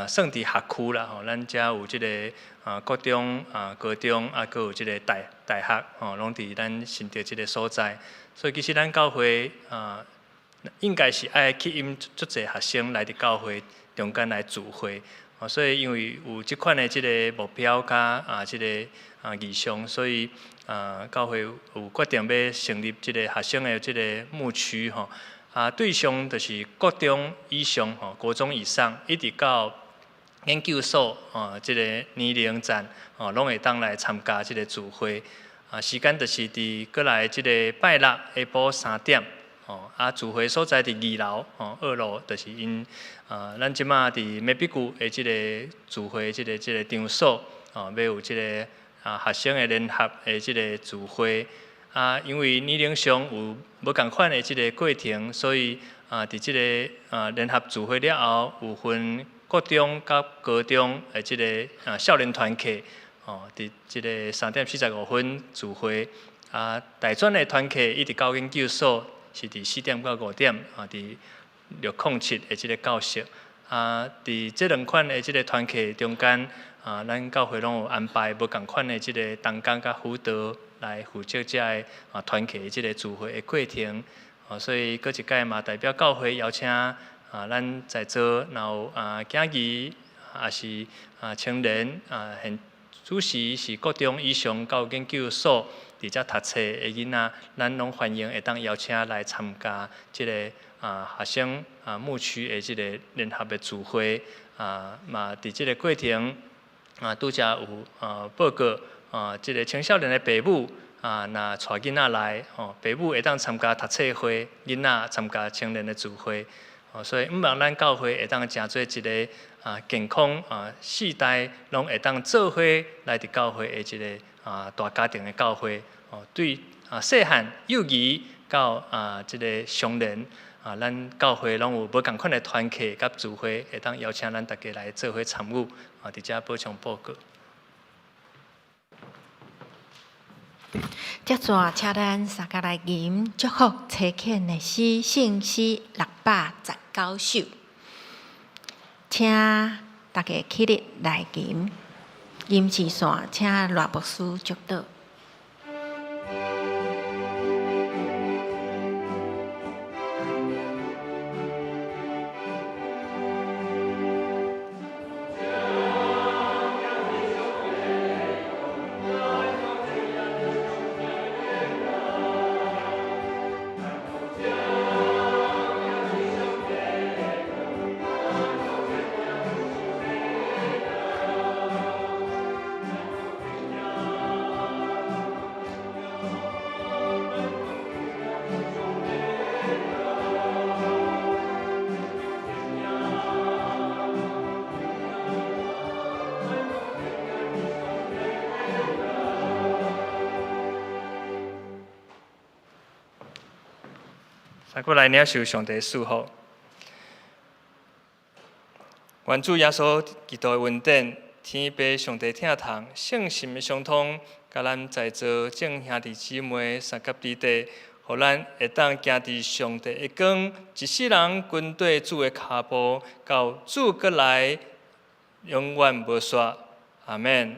算佇學區啦吼，咱遮有這個國中高中啊，閣有這個大學吼，攏佇咱新竹這個所在。所以其實咱教會應該是愛吸引足濟學生來佇教會中間來聚會。所以因為有這款的這個目標佮這個異象，所以教會有決定欲成立這個學生的這個牧區吼。對象就是國中以上吼，國中以上，一直到研究所吼，這個年齡層吼，攏會當來參加這個聚會。時間就是佇過來這個拜六下晡3點，吼，聚會所在佇二樓，吼，二樓就是𪜶咱這馬佇馬比舊的這個聚會這個場所，吼，欲有這個學生的聯合的這個聚會。因為年齡上有無仝款的這個過程，所以佇這個聯合聚會了後，有分國中佮高中的這個少年團契。哦，佇這個3點45分聚會，大專的團契一直到研究所是佇4點到5點，佇607的這個教室。佇這兩款的這個團契中間，咱教會攏有安排無仝款的這個同工佮輔導來負責這个團契的這個聚會的過程。所以閣一擺嘛，代表教會邀請咱在座若有囝兒，抑是青年現主時是國中以上到研究所佇遮讀冊的囡仔，咱攏歡迎會當邀請來參加這个學生牧區的這个聯合的聚會啊，嘛佇這个過程拄才有報告這个青少年的爸母若帶囡仔來吼，爸母會當參加讀冊會，囡仔參加青年的聚會，所以向望咱教會會當成做一个健康四代攏會當做伙來佇教會的一个大家庭的教會，對細漢幼兒到這个成年咱教會攏有無仝款的團契佮聚會，會當邀請咱大家來做伙參與，佇遮補充報告。接續，請咱三佮來吟祝福差遣的詩，聖詩619首，請大家起立來吟，吟詞線，請賴牧師祝禱。三過來領受上帝賜福。願主耶穌基督的恩典、天父上帝疼痛、聖神的相通，佮咱在座眾兄弟姊妹相佮佇地，予咱會當行佇上帝的光，一世人跟綴主的跤步，到主閣來，永遠無煞。阿們。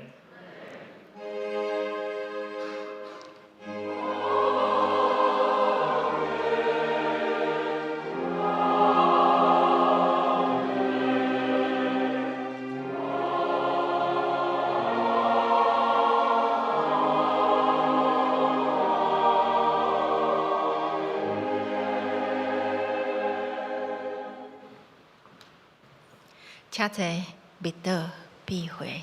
請坐，默禱閉會。